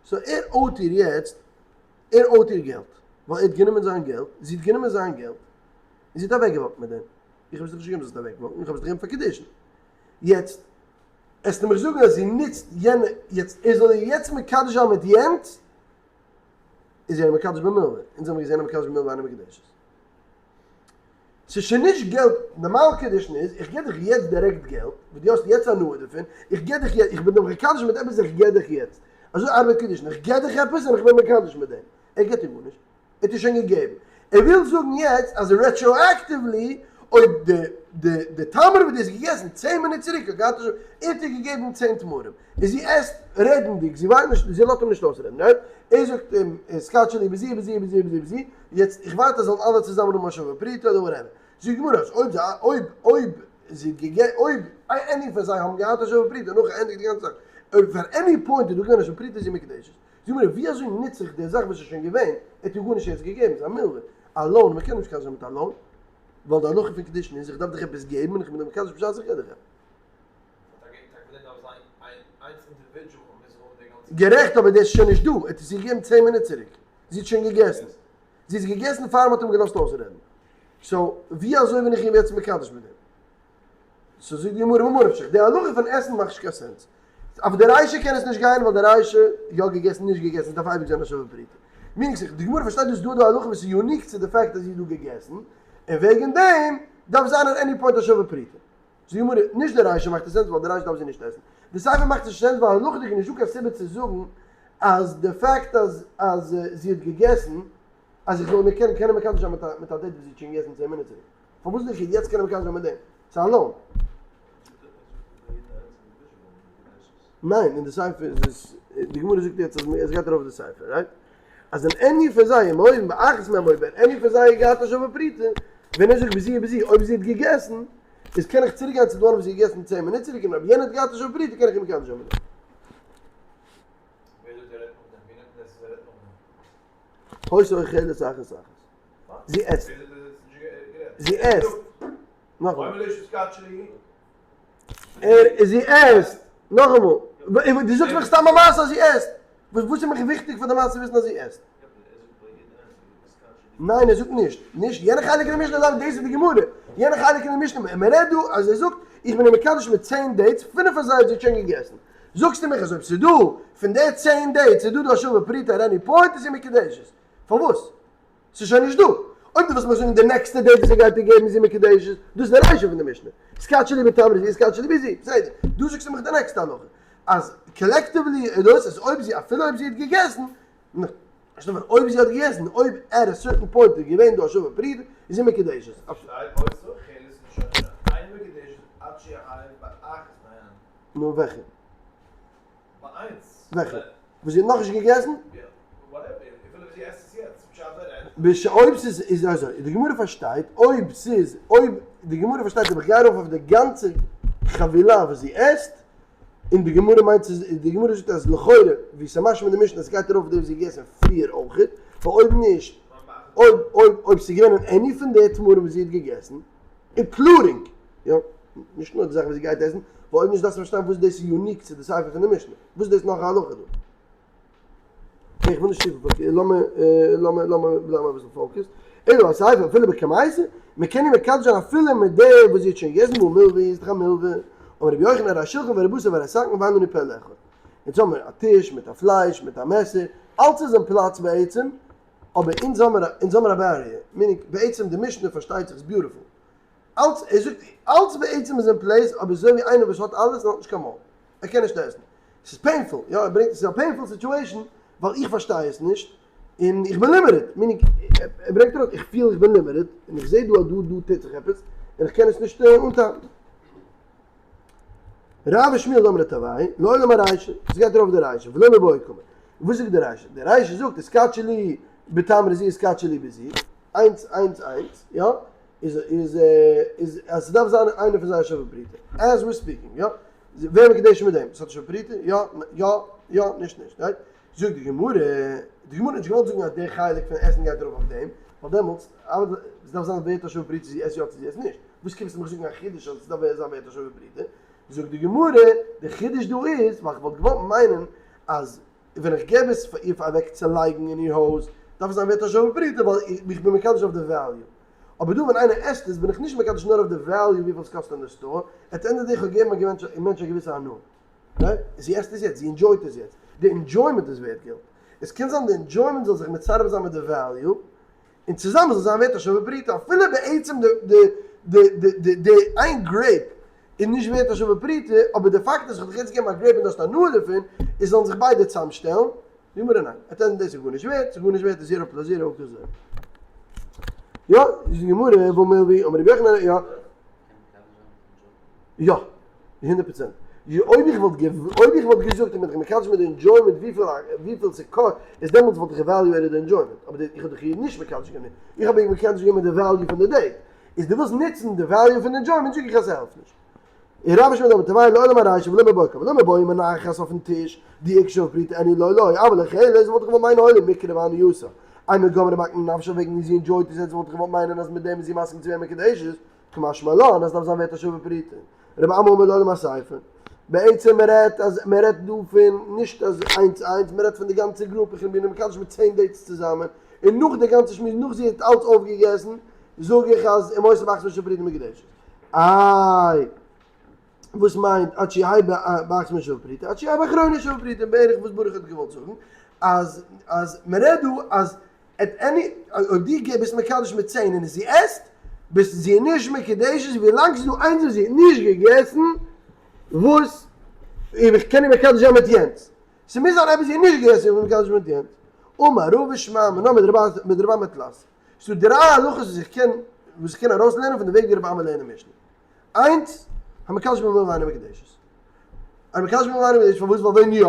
so ער owe ט איר יעצט ער owe ט איר געלט, ווייל ער האט גענומען זיין געלט, זי האט גענומען זיין געלט, און זי האט אוועקגעוואקט מיט דעם. איך האב עס דיר נישט געגעבן זאלסט אוועקוואקן, איך האב עס דיר געגעבן פאר קידושין. יעצט עסטו מיך זאגן אז זי נוצט יענע, יעצט ער זאל איר יעצט מקדש זיין מיט יענץ, איז ער מקדש במלוה, אונז האבן געזען א מקדש במלוה אינה מקודשת. ס'איז שוין נישט געלט, נארמאל קידושין איז, איך גיב דיך יעצט דירעקט געלט, וואס דו האסט יעצט הנאה דערפון, איך גיב דיך יעצט, איך בין דיר מקדש מיט עפעס איך גיב דיך יעצט. אזוי ארבעט קידושין, איך גיב דיך עפעס און איך בין מקדש מיט דעם. ער גיבט דיר גארנישט, ער האט דיר שוין געגעבן. ער וויל זאגן יעצט אז retroactively אויב די די די תמרים וואס דו האסט געגעסן 10 מינוט צוריק האט געהאט א שווה, ער האט דיר געגעבן 10 תמרים, און זי עסט רעדנדיג, זי ווארט נישט, זי לאזט אים נישט אויסרעדן, right? ער זאגט אים, איתקדשא לי בזו בזו בזו בזו בזו, יעצט איך ווארט אז זאלן אלע צוזאמען האבן א שווה פרוטה אדער whatever. זאגט די גמרא אז אויב זיי אויב אויב זי האט געגע אויב any פון זיי האבן געהאט א שווה פרוטה נאך ענדיגט די גאנצע זאך, אויב פאר any point איז דא געווען א שווה פרוטה איז זי מקודשת. זאג מיר ווי אזוי נוץ איך די זאך וואס איז שוין געווען, ער האט איר גארנישט יעצט געגעבן, ס'איז א מלווה, א loan, מ'קען נישט מקדש זיין מיט א loan, ווייל די הלכה פון קידושין איז איך דארף דיך עפעס געבן און איך בין דיר מקדש בשעת איך געב דיך עפעס. גערעכט אבער דאס איז שוין נישט דא, ער האט עס איר געגעבן 10 מינוט צוריק, זי האט שוין געגעסן, זי האט געגעסן פאר מ'האט אים געלאזט אויסרעדן, so ווי אזוי בין איך אים יעצט מקדש מיט דעם? so זאגט די גמרא ממה נפשך, די הלכה פון עסן מאכט נישט קיין sense. אויף די רישא קען עס נישט גיין ווייל די רישא יא געגעסן נישט געגעסן עס דארף אייביג זיין א שווה פרוטה. מיינונג זיך, די גמרא פארשטייט דאס דא דא הלכה וואס איז unique צו די fact אז זי האט דא געגעסן, און וועגן דעם דארף זיין at any point א שווה פרוטה. זאגט די גמרא, נישט די רישא מאכט עס sense ווייל די רישא דארף זי נישט עסן. די סיפא מאכט נישט sense ווייל הלכה'דיג איז נישטא קיין סיבה צו זאגן אז די fact אז אז זי האט געגעסן אז איך זאל מיר קענען קענען מקדש זיין מיט א מיט א date וואס זי האט שוין געגעסן 10 מינוט צוריק. פארוואס זאל איך איר יעצט קענען מקדש זיין מיט דעם? ס'איז א loan. ניין, אין די סיפא איז עס, די גמרא זאגט יעצט אז עס גייט ארויף די סיפא, right? אז אין any פון זיי, אם באחת מהם אויב אין any פון זיי האט געהאט א שווה פרוטה, ווען ער זאגט בזו בזו, אויב זי האט געגעסן, איז קען איך צוריק גיין צו די one וואס זי האט געגעסן 10 מינוט צוריק, און אויב יענער האט געהאט א שווה פרוטה קען איך אים מקדש זיין מיט דעם.
ווער זאגט ער רעדט נאכדעם? ווי נעמט מען דאס אז ער רעדט נאכדעם?
היתה אוכלת אחת אחת. זי עסט. זי עסט. נאכאמאל. ער, זי עסט. נאכאמאל. דו זאגסט מיך סתם א מעשה אז זי עסט. וואס איז מיך וויכטיג פאר די מעשה צו וויסן אז זי עסט? ניין ער זאגט נישט. נישט יענע חלק אין די משנה זאגט דאס איז די גמרא. יענע חלק אין די משנה מען רעדט דא אז ער זאגט איך בין אים מקדש מיט 10 dates, פינף פון זיי האט זי שוין געגעסן. זאגסטו מיך אז אויב ס'איז דא פון די 10 dates איז דא דא א שווה פרוטה at any point איז זי מקודשת. פארוואס? ס'איז שוין נישט דא. אויב דו ווילסט מיר זאגן די נעקסטע date וואס ער גייט דיר געבן איז זי מקודשת, דאס איז די רישא פון די משנה. איתקדשא לי בתמרי זו איתקדשא לי בזו. בסדר. דא זאגסטו מיך די נעקסטע הלכה. אז collectively איז דאס אז אויב זי אפילו אויב זי האט געגעסן, נישט נאר אויב זי האט געגעסן, אויב at a certain point איז געווען דא א שווה פרוטה, איז זי מקודשת. נו וועלכע? וועלכע? וואס זי האט נאכנישט געגעסן? אויב ס'איז איז אזוי, די גמרא פארשטייט אויב ס'איז אויב די גמרא פארשטייט אויב איך גיי ארויף אויף די גאנצע חבילה וואס זי עסט, און די גמרא מיינט ס'איז די גמרא זאגט אז לכאורה ווי ס'משמע אין די משנה אז ס'גייט ארויף אויף די וואס זי האט געגעסן פריער אויכעט, ווייל אויב נישט אויב אויב אויב ס'איז געווען אין any פון די תמרים וואס זי האט געגעסן, including יא, נישט נאר די זאכן וואס זי גייט עסן, ווייל אויב נישט דארפסטו פארשטיין וואס דאס איז unique צו די סיפא פון די משנה, וואס איז דאס נאך א הלכה דא? איך וויל נישט צופיל focus, לאמיר לאמיר לאמיר בלייבן אביסל focused. אלא אסיפא אפילו בקמייתא, מען קען איר מקדש זיין אפילו מיט די וואס זי האט שוין געגעסן, והא מלווה איז דאך א מלווה. אמר רבי יוחנן הרי שולחן והרי בשר והרי סכין ואין לנו פה לאכול. יעצט האבן מיר א טיש מיט א פלייש מיט א מעסער, אלץ איז אין פלאץ בעצם, אבער אונז האמיר אונז האמיר א barrier, meaning בעצם די משנה פארשטייט זיך איז beautiful, אלץ ער זאגט אלץ בעצם איז אין place אבער אזוי ווי איינער וואס האט אלעס און האט נישט קיין מויל, ער קען נישט עסן, ס'איז painful, יא ער ברענגט עס איז א painful situation ווייל איך פארשטיי עס נישט און איך בין limited, meaning ער ברענגט ארויס איך פיל איך בין limited און איך זע דא אז דא דא טוט זיך עפעס און איך קען עס נישט אנטאפן. רב ושמואל דאמרי תרוייהו, לעולם ארישא, עס גייט ארויף די רישא, ולא מיבעיא קאמר. וואס זאגט די רישא? די רישא זאגט איתקדשא לי בתמרה זו איתקדשא לי בזו, איינס איינס איינס, יא? איז איז איז אז ס'דארף זיין איינער פון זיי א שווה פרוטה, as we're speaking, יא? ווער מקדש מיט דעם? ס'האט א שווה פרוטה? יא, יא, יא, נישט נישט, right? זאגט די גמרא, די גמרא האט נישט געוואלט זאגן אז די חלק פון עסן גייט ארויף אויף דעם, ווייל דעמאלטס, ס'דארף זיין ווערט א שווה פרוטה צו זי עסט יא צו זי עסט נישט, וואס קומסטו מיך זאגן א חידוש אז ס'דארף זיין ווערט א שווה פרוטה? זאגט די גמרא, די חידוש דא איז, ווייל כ'וואלט געוואלט מיינען אז ווען איך געב עס פאר איר אוועק צו לייגן אין איר הויז, דארף עס זיין ווערט א שווה פרוטה ווייל איך בין מקדש אויף די value. אבער דא ווען איינער עסט עס בין איך נישט מקדש נאר אויף די value וויפיל עס קאסט אין די store, at end of day איך האב געגעבן א מענטש א געוויסע הנאה. right? זי עסט עס יעצט, זי enjoy ט עס יעצט. די enjoyment איז ווערט געלט. עס קען זיין די enjoyment זאל זיך מצרף זיין מיט די value, און צוזאמען זאל זיין ווערט א שווה פרוטה, אפילו בעצם די די די די די איין grape איז נישט ווערט א שווה פרוטה, אבער די פאקט אז איך האב דיך יעצט געגעבן א grape און דו האסט הנאה דערפון, איז זאלן זיך ביידע צוזאמשטעלן. די גמרא ניין, at end דאס איז גארנישט ווערט, ס'איז גארנישט ווערט, איז zero plus zero equals zero. יא, איז די גמרא, והא מלוה, אמר רבי יוחנן, יא. יא, 100%. אויב איך וואלט אויב איך וואלט געזאגט איך בין דיך מקדש מיט די enjoyment וויפיל וויפיל ס'קאסט, איז דעמאלטס וואלט איך evaluated די enjoyment, אבער איך האב דיך נישט מקדש געווען, איך האב אים מקדש געווען מיט די value פון די date, איז דו ווילסט נוצן די value פון די enjoyment זאג איך אז ס'העלפט נישט. און רבי שמעון דאמר תרוייהו לעולם ארישא ולא מיבעיא קא ולא מיבעיא מנחת אויפן טיש דאי איכא שווה פרוטה איני לא לא אבל אוכלת וואלט איך געוואלט מיינען הואיל ומקרב עניותה אימא גמרה מקנה נפשה וועגן זי enjoy ט עס יעצט וואלט איך געוואלט מיינען אז מיט דעם איז זי מסכים צו ווערן מקודשת קא משמע לן אז דארף זיין ווערט א שווה פרוטה. רבי אמי אמר לעולם אסיפא. בעצם מען רעדט אז מען רעדט דא פון נישט אז איינס איינס מען רעדט פון די גאנצע group איך בין מקדש מיט 10 dates צוזאמען און נאך די גאנצע שמועס נאך זי האט אלץ אויפגעגעסן זאג איך אז אם היתה באחת מהן שווה פרוטה מקודשת. איי וואס מיינט עד שיהא באחת מהן שווה פרוטה עד שיהא באחרונה שווה פרוטה בערך וואס ברוך האט געוואלט זאגן אז אז מען רעדט דא אז at any, אויב דו ביסט מקדש מיט 10 און זי עסט, ביסט זי נישט מקודשת ווילאנג ס'איז דא איינס וואס זי האט נישט געגעסן, וואס איך קען איר מקדש זיין מיט יענץ. ס'מוז זיין עפעס זי האט נישט געגעסן איך בין מקדש מיט יענץ. אמר רבא שמע מינה מדרבי אמי תלת. ס'דא דריי הלכות וואס איך קען וואס איך קען ארויסלערנען פון די וועג ווי רבי אמי לערנט די משנה. איינס, המקדש במלוה אינה מקודשת. המקדש במלוה אינה מקודשת, פארוואס? ווייל ווען יא,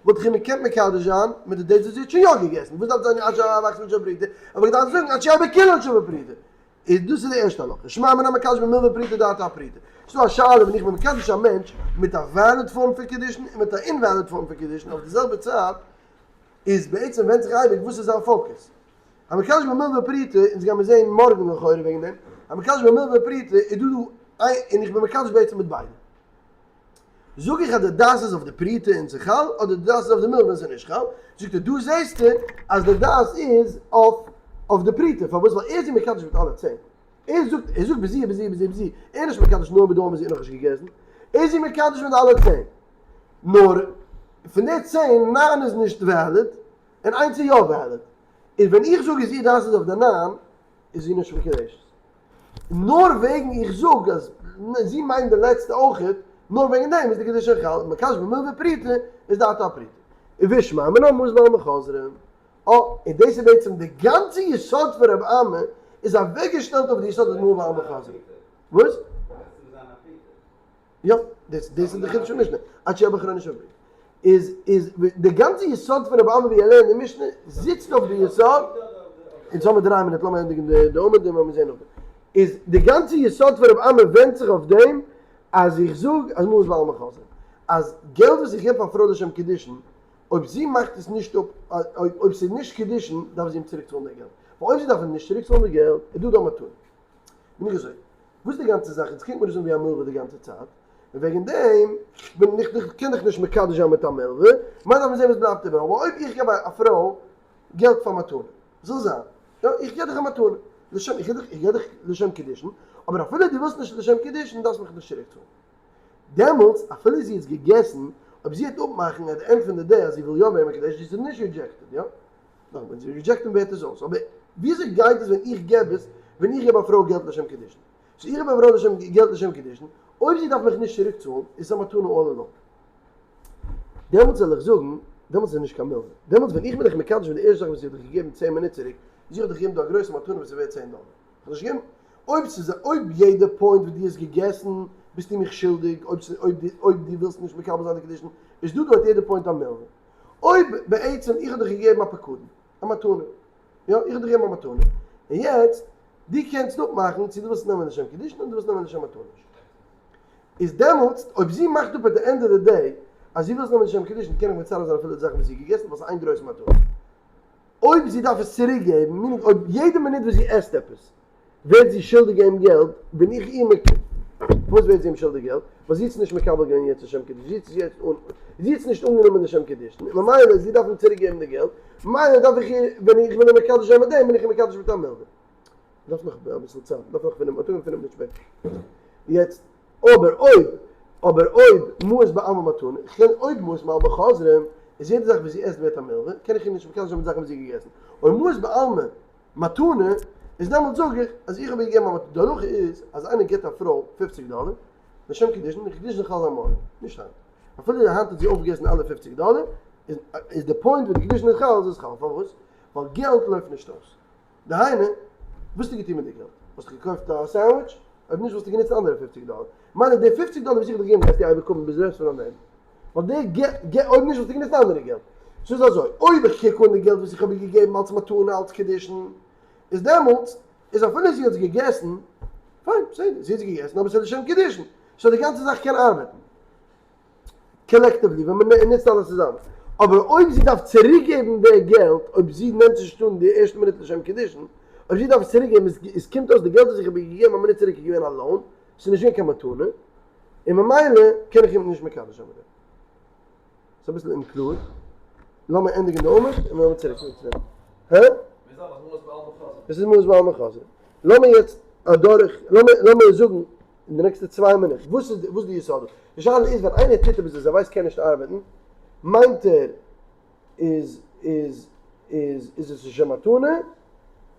וואלט איך אים געקענט מקדש זיין מיט די dates וואס זי האט שוין יא געגעסן. וואס דארף זיין עד שיהא באחת מהן שווה פרוטה? האב איך געדארפט זאגן עד שיהא בכולן שווה פרוטה. איז דאס איז די ערשטע הלכה. שמע מינה המקדש במלוה ופרוטה דעתה אפרוטה. ס'איז דא א שאלה ווען איך בין מקדש א מענטש מיט א valid form פון קידושין און מיט א invalid form פון קידושין אויף די זעלבע צייט, איז בעצם ווענדט זיך אייביג וואס איז זיין focus. המקדש במלוה ופרוטה, אונז גיימיר זעהן מארגן לכאורה וועגן דעם, המקדש במלוה ופרוטה איז דא דא איין, און איך בין מקדש בעצם מיט ביידע. זאג איך אז די דעת איז אויף די פרוטה און ס'איז חל, אדער די דעת איז אויף די מלוה און ס'איז נישט חל? זאגט ער, דא זעהסטו אז די דעת איז אויף אויף די פרוטה, פארוואס? ווייל ער איז מקדש מיט אלע 10. ער זאגט, ער זאגט בזו בזו בזו בזו, ער איז נישט מקדש נאר מיט די וואס זי האט נאכנישט געגעסן, ער איז מקדש מיט אלע 10. נאר פון די 10, ניין איז נישט valid, און איינס איז יא valid. איז ווען איך זאג אז איר דעת איז אויף די ניין, איז זי נישט מקודשת. נאר וועגן איך זאג אז זי מיינט די לעצטע אויכעט, נאר וועגן דעם איז די קידושין חל, מקדש במלוה ופרוטה איז דעתה אפרוטה. ושמע מינה מעות בעלמא חוזרין. אה, און דאס איז בעצם די גאנצע יסוד פון רב אמי איז אוועקגעשטעלט אויף די יסוד אז מעות בעלמא חוזרין. וואס? יא, דאס דאס איז די חידוש פון משנה, עד שיהא באחרונה שווה פרוטה. איז איז די גאנצע יסוד פון רבי אמי ווי ער לערנט די משנה זיצט אויף די יסוד, אונז האמיר דריי מינוט לאמיר ענדיגן די די עמוד און וועלן מיר זען נאכדעם. איז די גאנצע יסוד פון רבי אמי ווענדט זיך אויף דעם אז איך זאג אז מעות בעלמא חוזרין. אז געלט וואס איך געב פאר פרוי לשם קידושין, אויב זי מאכט עס נישט אפ, אויב ס'איז נישט קידושין דארף זי אים צוריק צאלן די געלט. ווייל אויב זי דארף אים נישט צוריק צאלן די געלט איז דא דא מתנה. בין איך אזוי. וואס איז די גאנצע זאך? יעצט קוקט מיר עס אן ווי א מלווה די גאנצע צייט, און וועגן דעם בין איך איך קען דיך נישט מקדש זיין מיט א מלווה, מיין דארף מען זען וואס בלייבט איבער, אבער אויב איך געב א פרוי געלט פאר מתנה, זאל זיין, יא, איך געב דיך א מתנה, לשם, איך געב דיך, איך געב דיך לשם קידושין, אבער אפילו דו ווילסט נישט לשם קידושין דארפסט מיך נישט צוריק צאלן. דעמאלטס, אפילו זי האט געגעסן, אויב זי וועט אפמאכן at the end פון די day אז זי וויל יא ווערן מקודשת, זי איז נישט rejected, יא? נאך ווען זי reject ן ווערט עס אויס, אבער וויאזוי גייט עס ווען איך געב עס, ווען איך געב א פרוי געלט לשם קידושין? so איך געב א פרוי לשם געלט לשם קידושין, אויב זי דארף מיך נישט צוריק צאלן, איז עס א מתנה all along. דעמאלטס זאל איך זאגן, דעמאלטס איז עס נישט קיין מלווה. דעמאלטס ווען איך בין דיך מקדש מיט די ערשטע זאך וואס איך האב דיך געגעבן 10 מינוט צוריק, איז איך האב דיך געגעבן דא א גרויסע מתנה וואס איז ווערט 10 דאלער. איך האב נישט געגעבן, אויב ס'איז אויב יעדע point וואס דו האסט געגעסן ביסטו מיך שולדיג, אויב ס'איז אויב אויב דו ווילסט נישט מקבל זיין די קידושין, איז דא דא at יעדע point א מלווה. אויב בעצם איך האב דיך געגעבן א פקדון, א מתנה, יא, איך האב דיך געגעבן א מתנה, און יעצט דו קענסט אפמאכן צו דו ווילסט נעמען לשם קידושין אדער דו ווילסט נעמען לשם מתנה. איז דעמאלטס אויב זי מאכט אפ at the end of the day אז זי וויל עס נעמען לשם קידושין קען איך מצרף זיין אפילו די זאכן וואס זי האט געגעסן ווייל ס'איז איין גרויסע מתנה. אויב זי דארף עס צוריק געבן, meaning אויב יעדע מינוט וואס זי עסט עפעס ווערט זי שולדיג אים געלט, בין איך איר מקדש. פארוואס ווערט זי אים שולדיג געלט? ווייל זי האט עס נישט מקבל געווען יעצט לשם קידושין, זי האט עס יעצט אן, זי האט עס נישט אנגענומען לשם קידושין, ממילא זי דארף אים צוריק געבן די געלט, ממילא דארף איך איר, ווען איך בין איר מקדש זיין מיט דעם, בין איך איר מקדש מיט א מלווה. מ'דארף נאך אביסל צייט, מ'דארף נאך פינף, מ'האט אנגעהויבן פינף מינוט שפעטער. יעצט, אבער אויב, אבער אויב מעות בעלמא מתנה, איך קען, אויב מעות בעלמא חוזרים, איז יעדע זאך וואס זי עסט ווערט א מלווה, קען איך איר נישט מקדש זיין מיט זאכן וואס זי האט געגעסן. אויב מעות בעלמא מתנה, איז דעמאלט זאג איך אז איך האב איר געגעבן א מתנה. די הלכה איז אז איינער גיבט א פרוי פופציג דאלער, לשם קידושין, און קידושין חל זיין מארגן, נישט היינט. אפילו היינט האט זי אויפגעגעסן אלע פופציג דאלער, איז די point ווען די קידושין איז חל, איז עס חל. פארוואס? ווייל געלט לויפט נישט אויס. דהיינו, וואס האסטו געטון מיט די געלט? האסטו געקויפט א sandwich? אויב נישט וואלסטו גענוצט אנדערע פופציג דאלער. מיינען די פופציג דאלער וואס איך האב דיר געגעבן גייסטו אייביג האבן ביז רעסט פון דיין לעבן. ווייל די גע אויב נישט וואלסטו גענוצט אנדערע געלט. ס'איז אזוי, אויב איך קוק אן די געלט וואס איך האב איר געגעבן אלס מתנה אלס קידושין, איז דעמאלטס איז אפילו זי האט עס געגעסן, פיין, בסדר, זי האט עס געגעסן אבער ס'איז לשם קידושין, so די גאנצע זאך קען ארבעטן. collectively ווען מען נוצט אלעס צוזאמען. אבער אויב זי דארף צוריקגעבן די געלט, אויב זי נעמט עס נישט אן די ערשטע מינוט לשם קידושין, אויב זי דארף עס צוריקגעבן איז עס קומט אויס די געלט וואס איך האב איר געגעבן א מינוט צוריק איז געווען א loan, עס איז נישט געווען קיין מתנה, און ממילא קען איך אים נישט מקדש זיין מיט דעם. ס'איז אביסל אומקלאר. לאמיר ענדיגן די עמוד און לאמיר צוריק קומען צו דעם. הא? עס איז מעות בעלמא חוזר. לאמיר יעצט אדורך, לאמיר זאגן אין די נעקסטע צוויי מינוט, וואס איז וואס די יסוד דא? די שאלה איז ווען איינער טוט עפעס וואס ער ווייסט קען נישט ארבעטן, מיינט ער איז איז איז איז עס לשם מתנה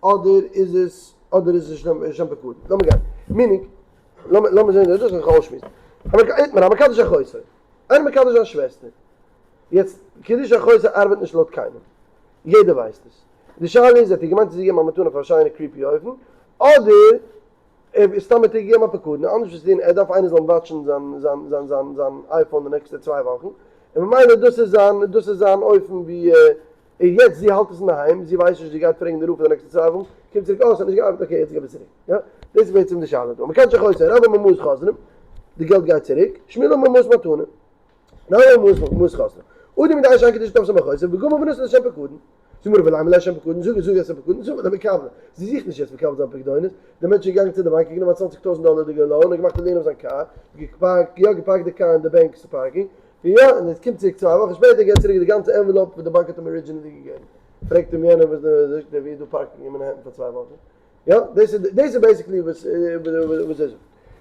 אדער איז עס אדער איז עס לשם פקדון? לאמיר גיין meaning לאמיר לאמיר זען דאס און אויסשמועסן. המקדש אחותו, איינער מקדש זיין שוועסטער, יעצט קידוש אחותו ארבעט נישט לויט קיינעם, יעדער ווייסט עס, די שאלה איז האט ער געמיינט צו געבן א מתנה פאר א שיינע creepy אופן, אדער ער איז סתם האט ער געגעבן א פקדון, אנדערש וואס טון, ער דארף איינער זאל אים watch ן זיין זיין זיין זיין זיין iPhone די נעקסטע צוויי וואכן, און ממילא דאס איז זיין דאס איז זיין אופן ווי און יעצט זי האלט עס אינדערהיים, זי ווייסט נישט זי גייט פרעגן די רב פאר די נעקסטע צוויי וואכן, קומט צוריק אה עס האט נישט געארבעט okay יעצט געב עס צוריק, יא? דאס איז בעצם די שאלה דא, מקדש אחותו, רבה אמר מעות חוזרים, די געלט גייט צוריק, שמואל אמר מעות מתנה, רבה אמר מעות חוזרים, אדם יודע שאין קידושין תופסין באחותו, וגמר ונתן לשם פקדון. זאג מיר ולימא לשם פקדון, זאג זאג עס פקדון, זאג מיר מקבל, זי זוכט נישט יעצט מקבל זיין פקדונות, דער מענטש איז געגאנגען צו די באנק און גענומען א צוואנציג טויזנט דאלערדיגע loan און געמאכט א lien אויף זיין קאר, געפארקט, יא געפארקט די קאר אין די bank's parking, און יא, און ער קומט צוריק צוויי וואכן שפעטער געבט צוריק די גאנצע envelope וואס די באנק האט אים originally געגעבן, פרעגט אים יענער וואס די, זאגט ער ווי איז דא parking אין מאנהעטן פאר צוויי וואכן? יא, דאס איז דאס איז basically וואס וואס זיי זאגן.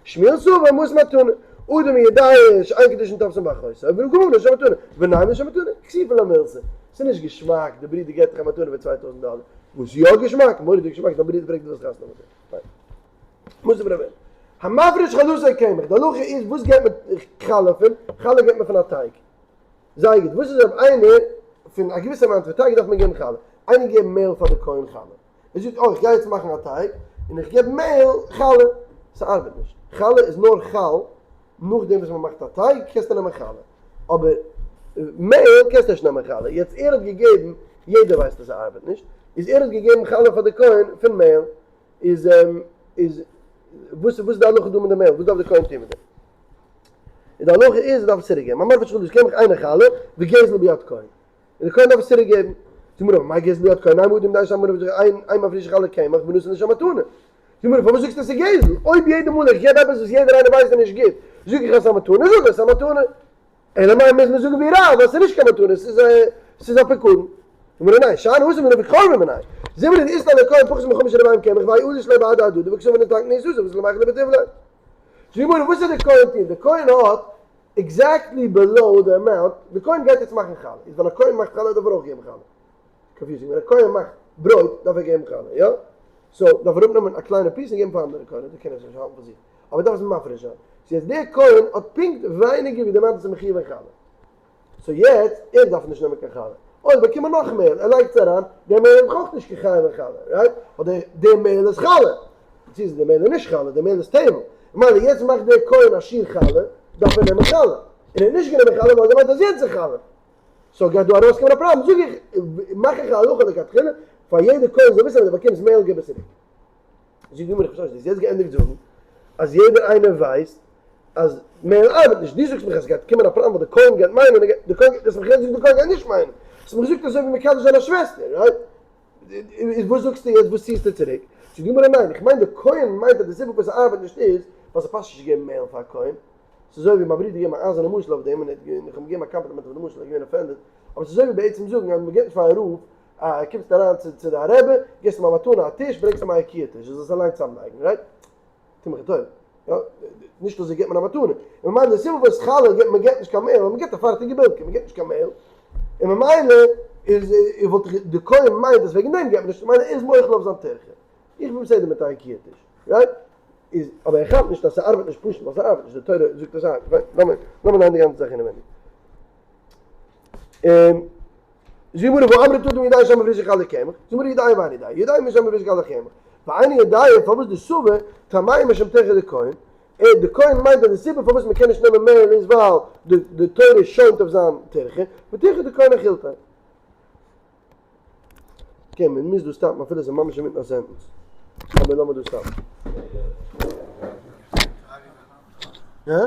שמואל סבר מעות מתנה, אדם יודע שאין קידושין תופסין באחותו, וגמר לשם מתנה, ונימא לשם מתנה, כסיפא לא מילתא. ס'איז נישט געשמאק, די ברודער געט דיך א מתנה פון 2000 דאלער. וואס יא געשמאק? מורא'דיג געשמאק, דיין ברודער פרעגט דיר וואס חתונה מיט דיר. פיין. מוז איך פראבירן. המפריש חלתו קמח, די הלכה איז וואס געט מען חלה פון? חלה געט מען פון א טייג. זייער גוט, וואס איז אויב איינער פון א געוויסע amount פון טייג דארף מען געבן חלה? איינער געבן מעהל פאר די כהן חלה. ער זאגט אוי איך גיי יעצט מאכן א טייג און איך געב מעהל חלה, ס'ארבעט נישט, חלה איז נאר חל נאכדעם וואס מ'מאכט א טייג קענסטו נעמען חלה, אבער מעהל קענסטו נישט נעמען חלה, יעצט ער האט געגעבן, יעדער ווייסט אז ס'ארבעט נישט, איז ער האט געגעבן חלה פאר די כהן פון מעהל, איז איז וואס וואס איז די הלכה דא מיט די מעהל, וואס דארף די כהן טון מיט דעם? איז די הלכה איז ער דארף עס צוריק געבן, אמר פשט חדש קמח אינו חלה וגזל ביד כהן. און די כהן דארף עס צוריק געבן. זאגט גמרא, מאי גזל ביד כהן, אימא אדם יודע שאין מפרישין אין מפרישין חלה קמח ונתן לשם מתנה. זאגט גמרא, פארוואס זאגסטו עס איז גזל? אויב יעדע מאל איך געב עפעס וואס יעדער איינער ווייסט איז נישט גוט, זאג איך אז עס איז א מתנה, זאג אז עס איז א מתנה. אלא מאי מוז מען זאגן ווי רב אז עס איז נישט קיין מתנה, עס איז עס איז א פקדון. זאגט גמרא, ניין, שאני התם דנפיק חורבה מיניה. זימנין דאית ליה לכהן פחות מחמשה רבעים קמח והאי אדיש ליה בהדי הדדי וקסבר נתקן עיסתא ואתי למיכל בטיב ליה. זאגט גמרא, וואס וועט די כהן טון? די כהן האט exactly below די amount, די כהן גייט יעצט מאכן חלה, איז ווען א כהן מאכט חלה דארף ער אויך געבן חלה? confusing, ווען א כהן מאכט ברויט דארף ער געבן חלה, יא? so דארף ער אראפנעמען א קליינע piece און געבן פאר אנדערע כהנים, דער קען עס נישט האלטן פאר זיך, אבער ער דארף עס מפריש זיין, so יעצט דער כהן האט פונקט ווייניגער ווי די amount וואס איז מחיוב אין חלה, so יעצט ער דארף נישט נעמען קיין חלה, אוי ער באקומען נאך מעהל, ער לייגט עס אריין, דער מעהל איז דאך אויך נישט קיין חייב אין חלה, right? אדער דער מעהל איז חלה, צו איז דער מעהל איז נישט חלה, דער מעהל איז טבל, ממילא יעצט מאכט דער כהן א שיעור חלה, דארף ער נעמען חלה, און ער האט נישט גענומען חלה ווייל ער האט געמיינט אז יענץ איז חלה, so גייט דא ארויסקומען א פראבלעם, זאג איך, מאך איך א הלכה לכתחילה, פאר יעדער כהן זאל וויסן אז דו באקומסט מעהל גיב עס צוריק. זאגט די גמרא, איך פארשטיי נישט, דו האסט יעצט געענדיגט זאגן אז יעדער איינער ווייסט אז מעהל ארבעט נישט, דו זאגסט מיך אז סגייט קומען א פראבלעם ווייל די כהן גייט מיינען, די כהן גייט, דו האסט מיך יעצט געזאגט די כהן גייט נישט מיינען, האסט מיך געזאגט אזוי ווי מקדש זיין א שוועסטער, right? איז וואס זאגסטו יעצט, וואס ציעסטו צוריק? זאגט די גמרא, ניין, איך מיין די כהן מיינט אז די סיבה וואס ס'ארבעט נישט איז ווייל ס'פאסט נישט צו געבן מעהל פאר א כהן. ס'איז אזוי ווי מיין ברודער געגעבן א אייזערנע משל אויף דעם, און ער האט איך האב אים געגעבן א קאמפלימענט אויף די משל, ער איז געווען offended, אבער ס'איז אזוי ווי בעצם זאגן אז מ'געבט נישט פאר א רב, א קומסט אריין צו צו די רבי, געבסט אים א מתנה א טיש, ברענגסט אים א IKEA טיש, ער זאל עס אליין צוזאמלייגן, right? טו מיך א טובה. יא, נישט אזוי געבט מען א מתנה. און ממילא די סיבה וואס חלה געבט מען געבט נישט קיין מעהל, ווייל מען געבט א פארטיגע בילקע, מען געבט נישט קיין מעהל. און ממילא איז וואלט איך די כהן מיינט אז וועגן דעם געבט מען נישט, ממילא ער איז מוחל אויף זיין טירחה. איך בין בסדר מיט א IKEA טיש, right? איז אבער ער כאפט נישט אז ס'ארבעט נישט פשוט ווייל ס'ארבעט נישט, די תורה זאגט עס איין. לאמיר לאמיר ליינען די גאנצע זאך אינעווייניג. זו גמרא ואמרי תדון יודע שם מפריש חלה קמח, זו גמרא יודע ואין יודע, יודע משם מפריש חלה קמח, ואין יודע פארוואס די סובה טמאי משם תיכף די כהן, ער די כהן מיינט אז די סיבה פארוואס מען קען נישט נעמען מעהל איז ווייל די די תורה שוינט אויף זיין טירחה, ותיכף די כהן אכילתיה. okay, מען מוז דא stop ן אפילו עס איז ממש אינמיטן א sentence. אבער לאמיר דא stop ן. הא?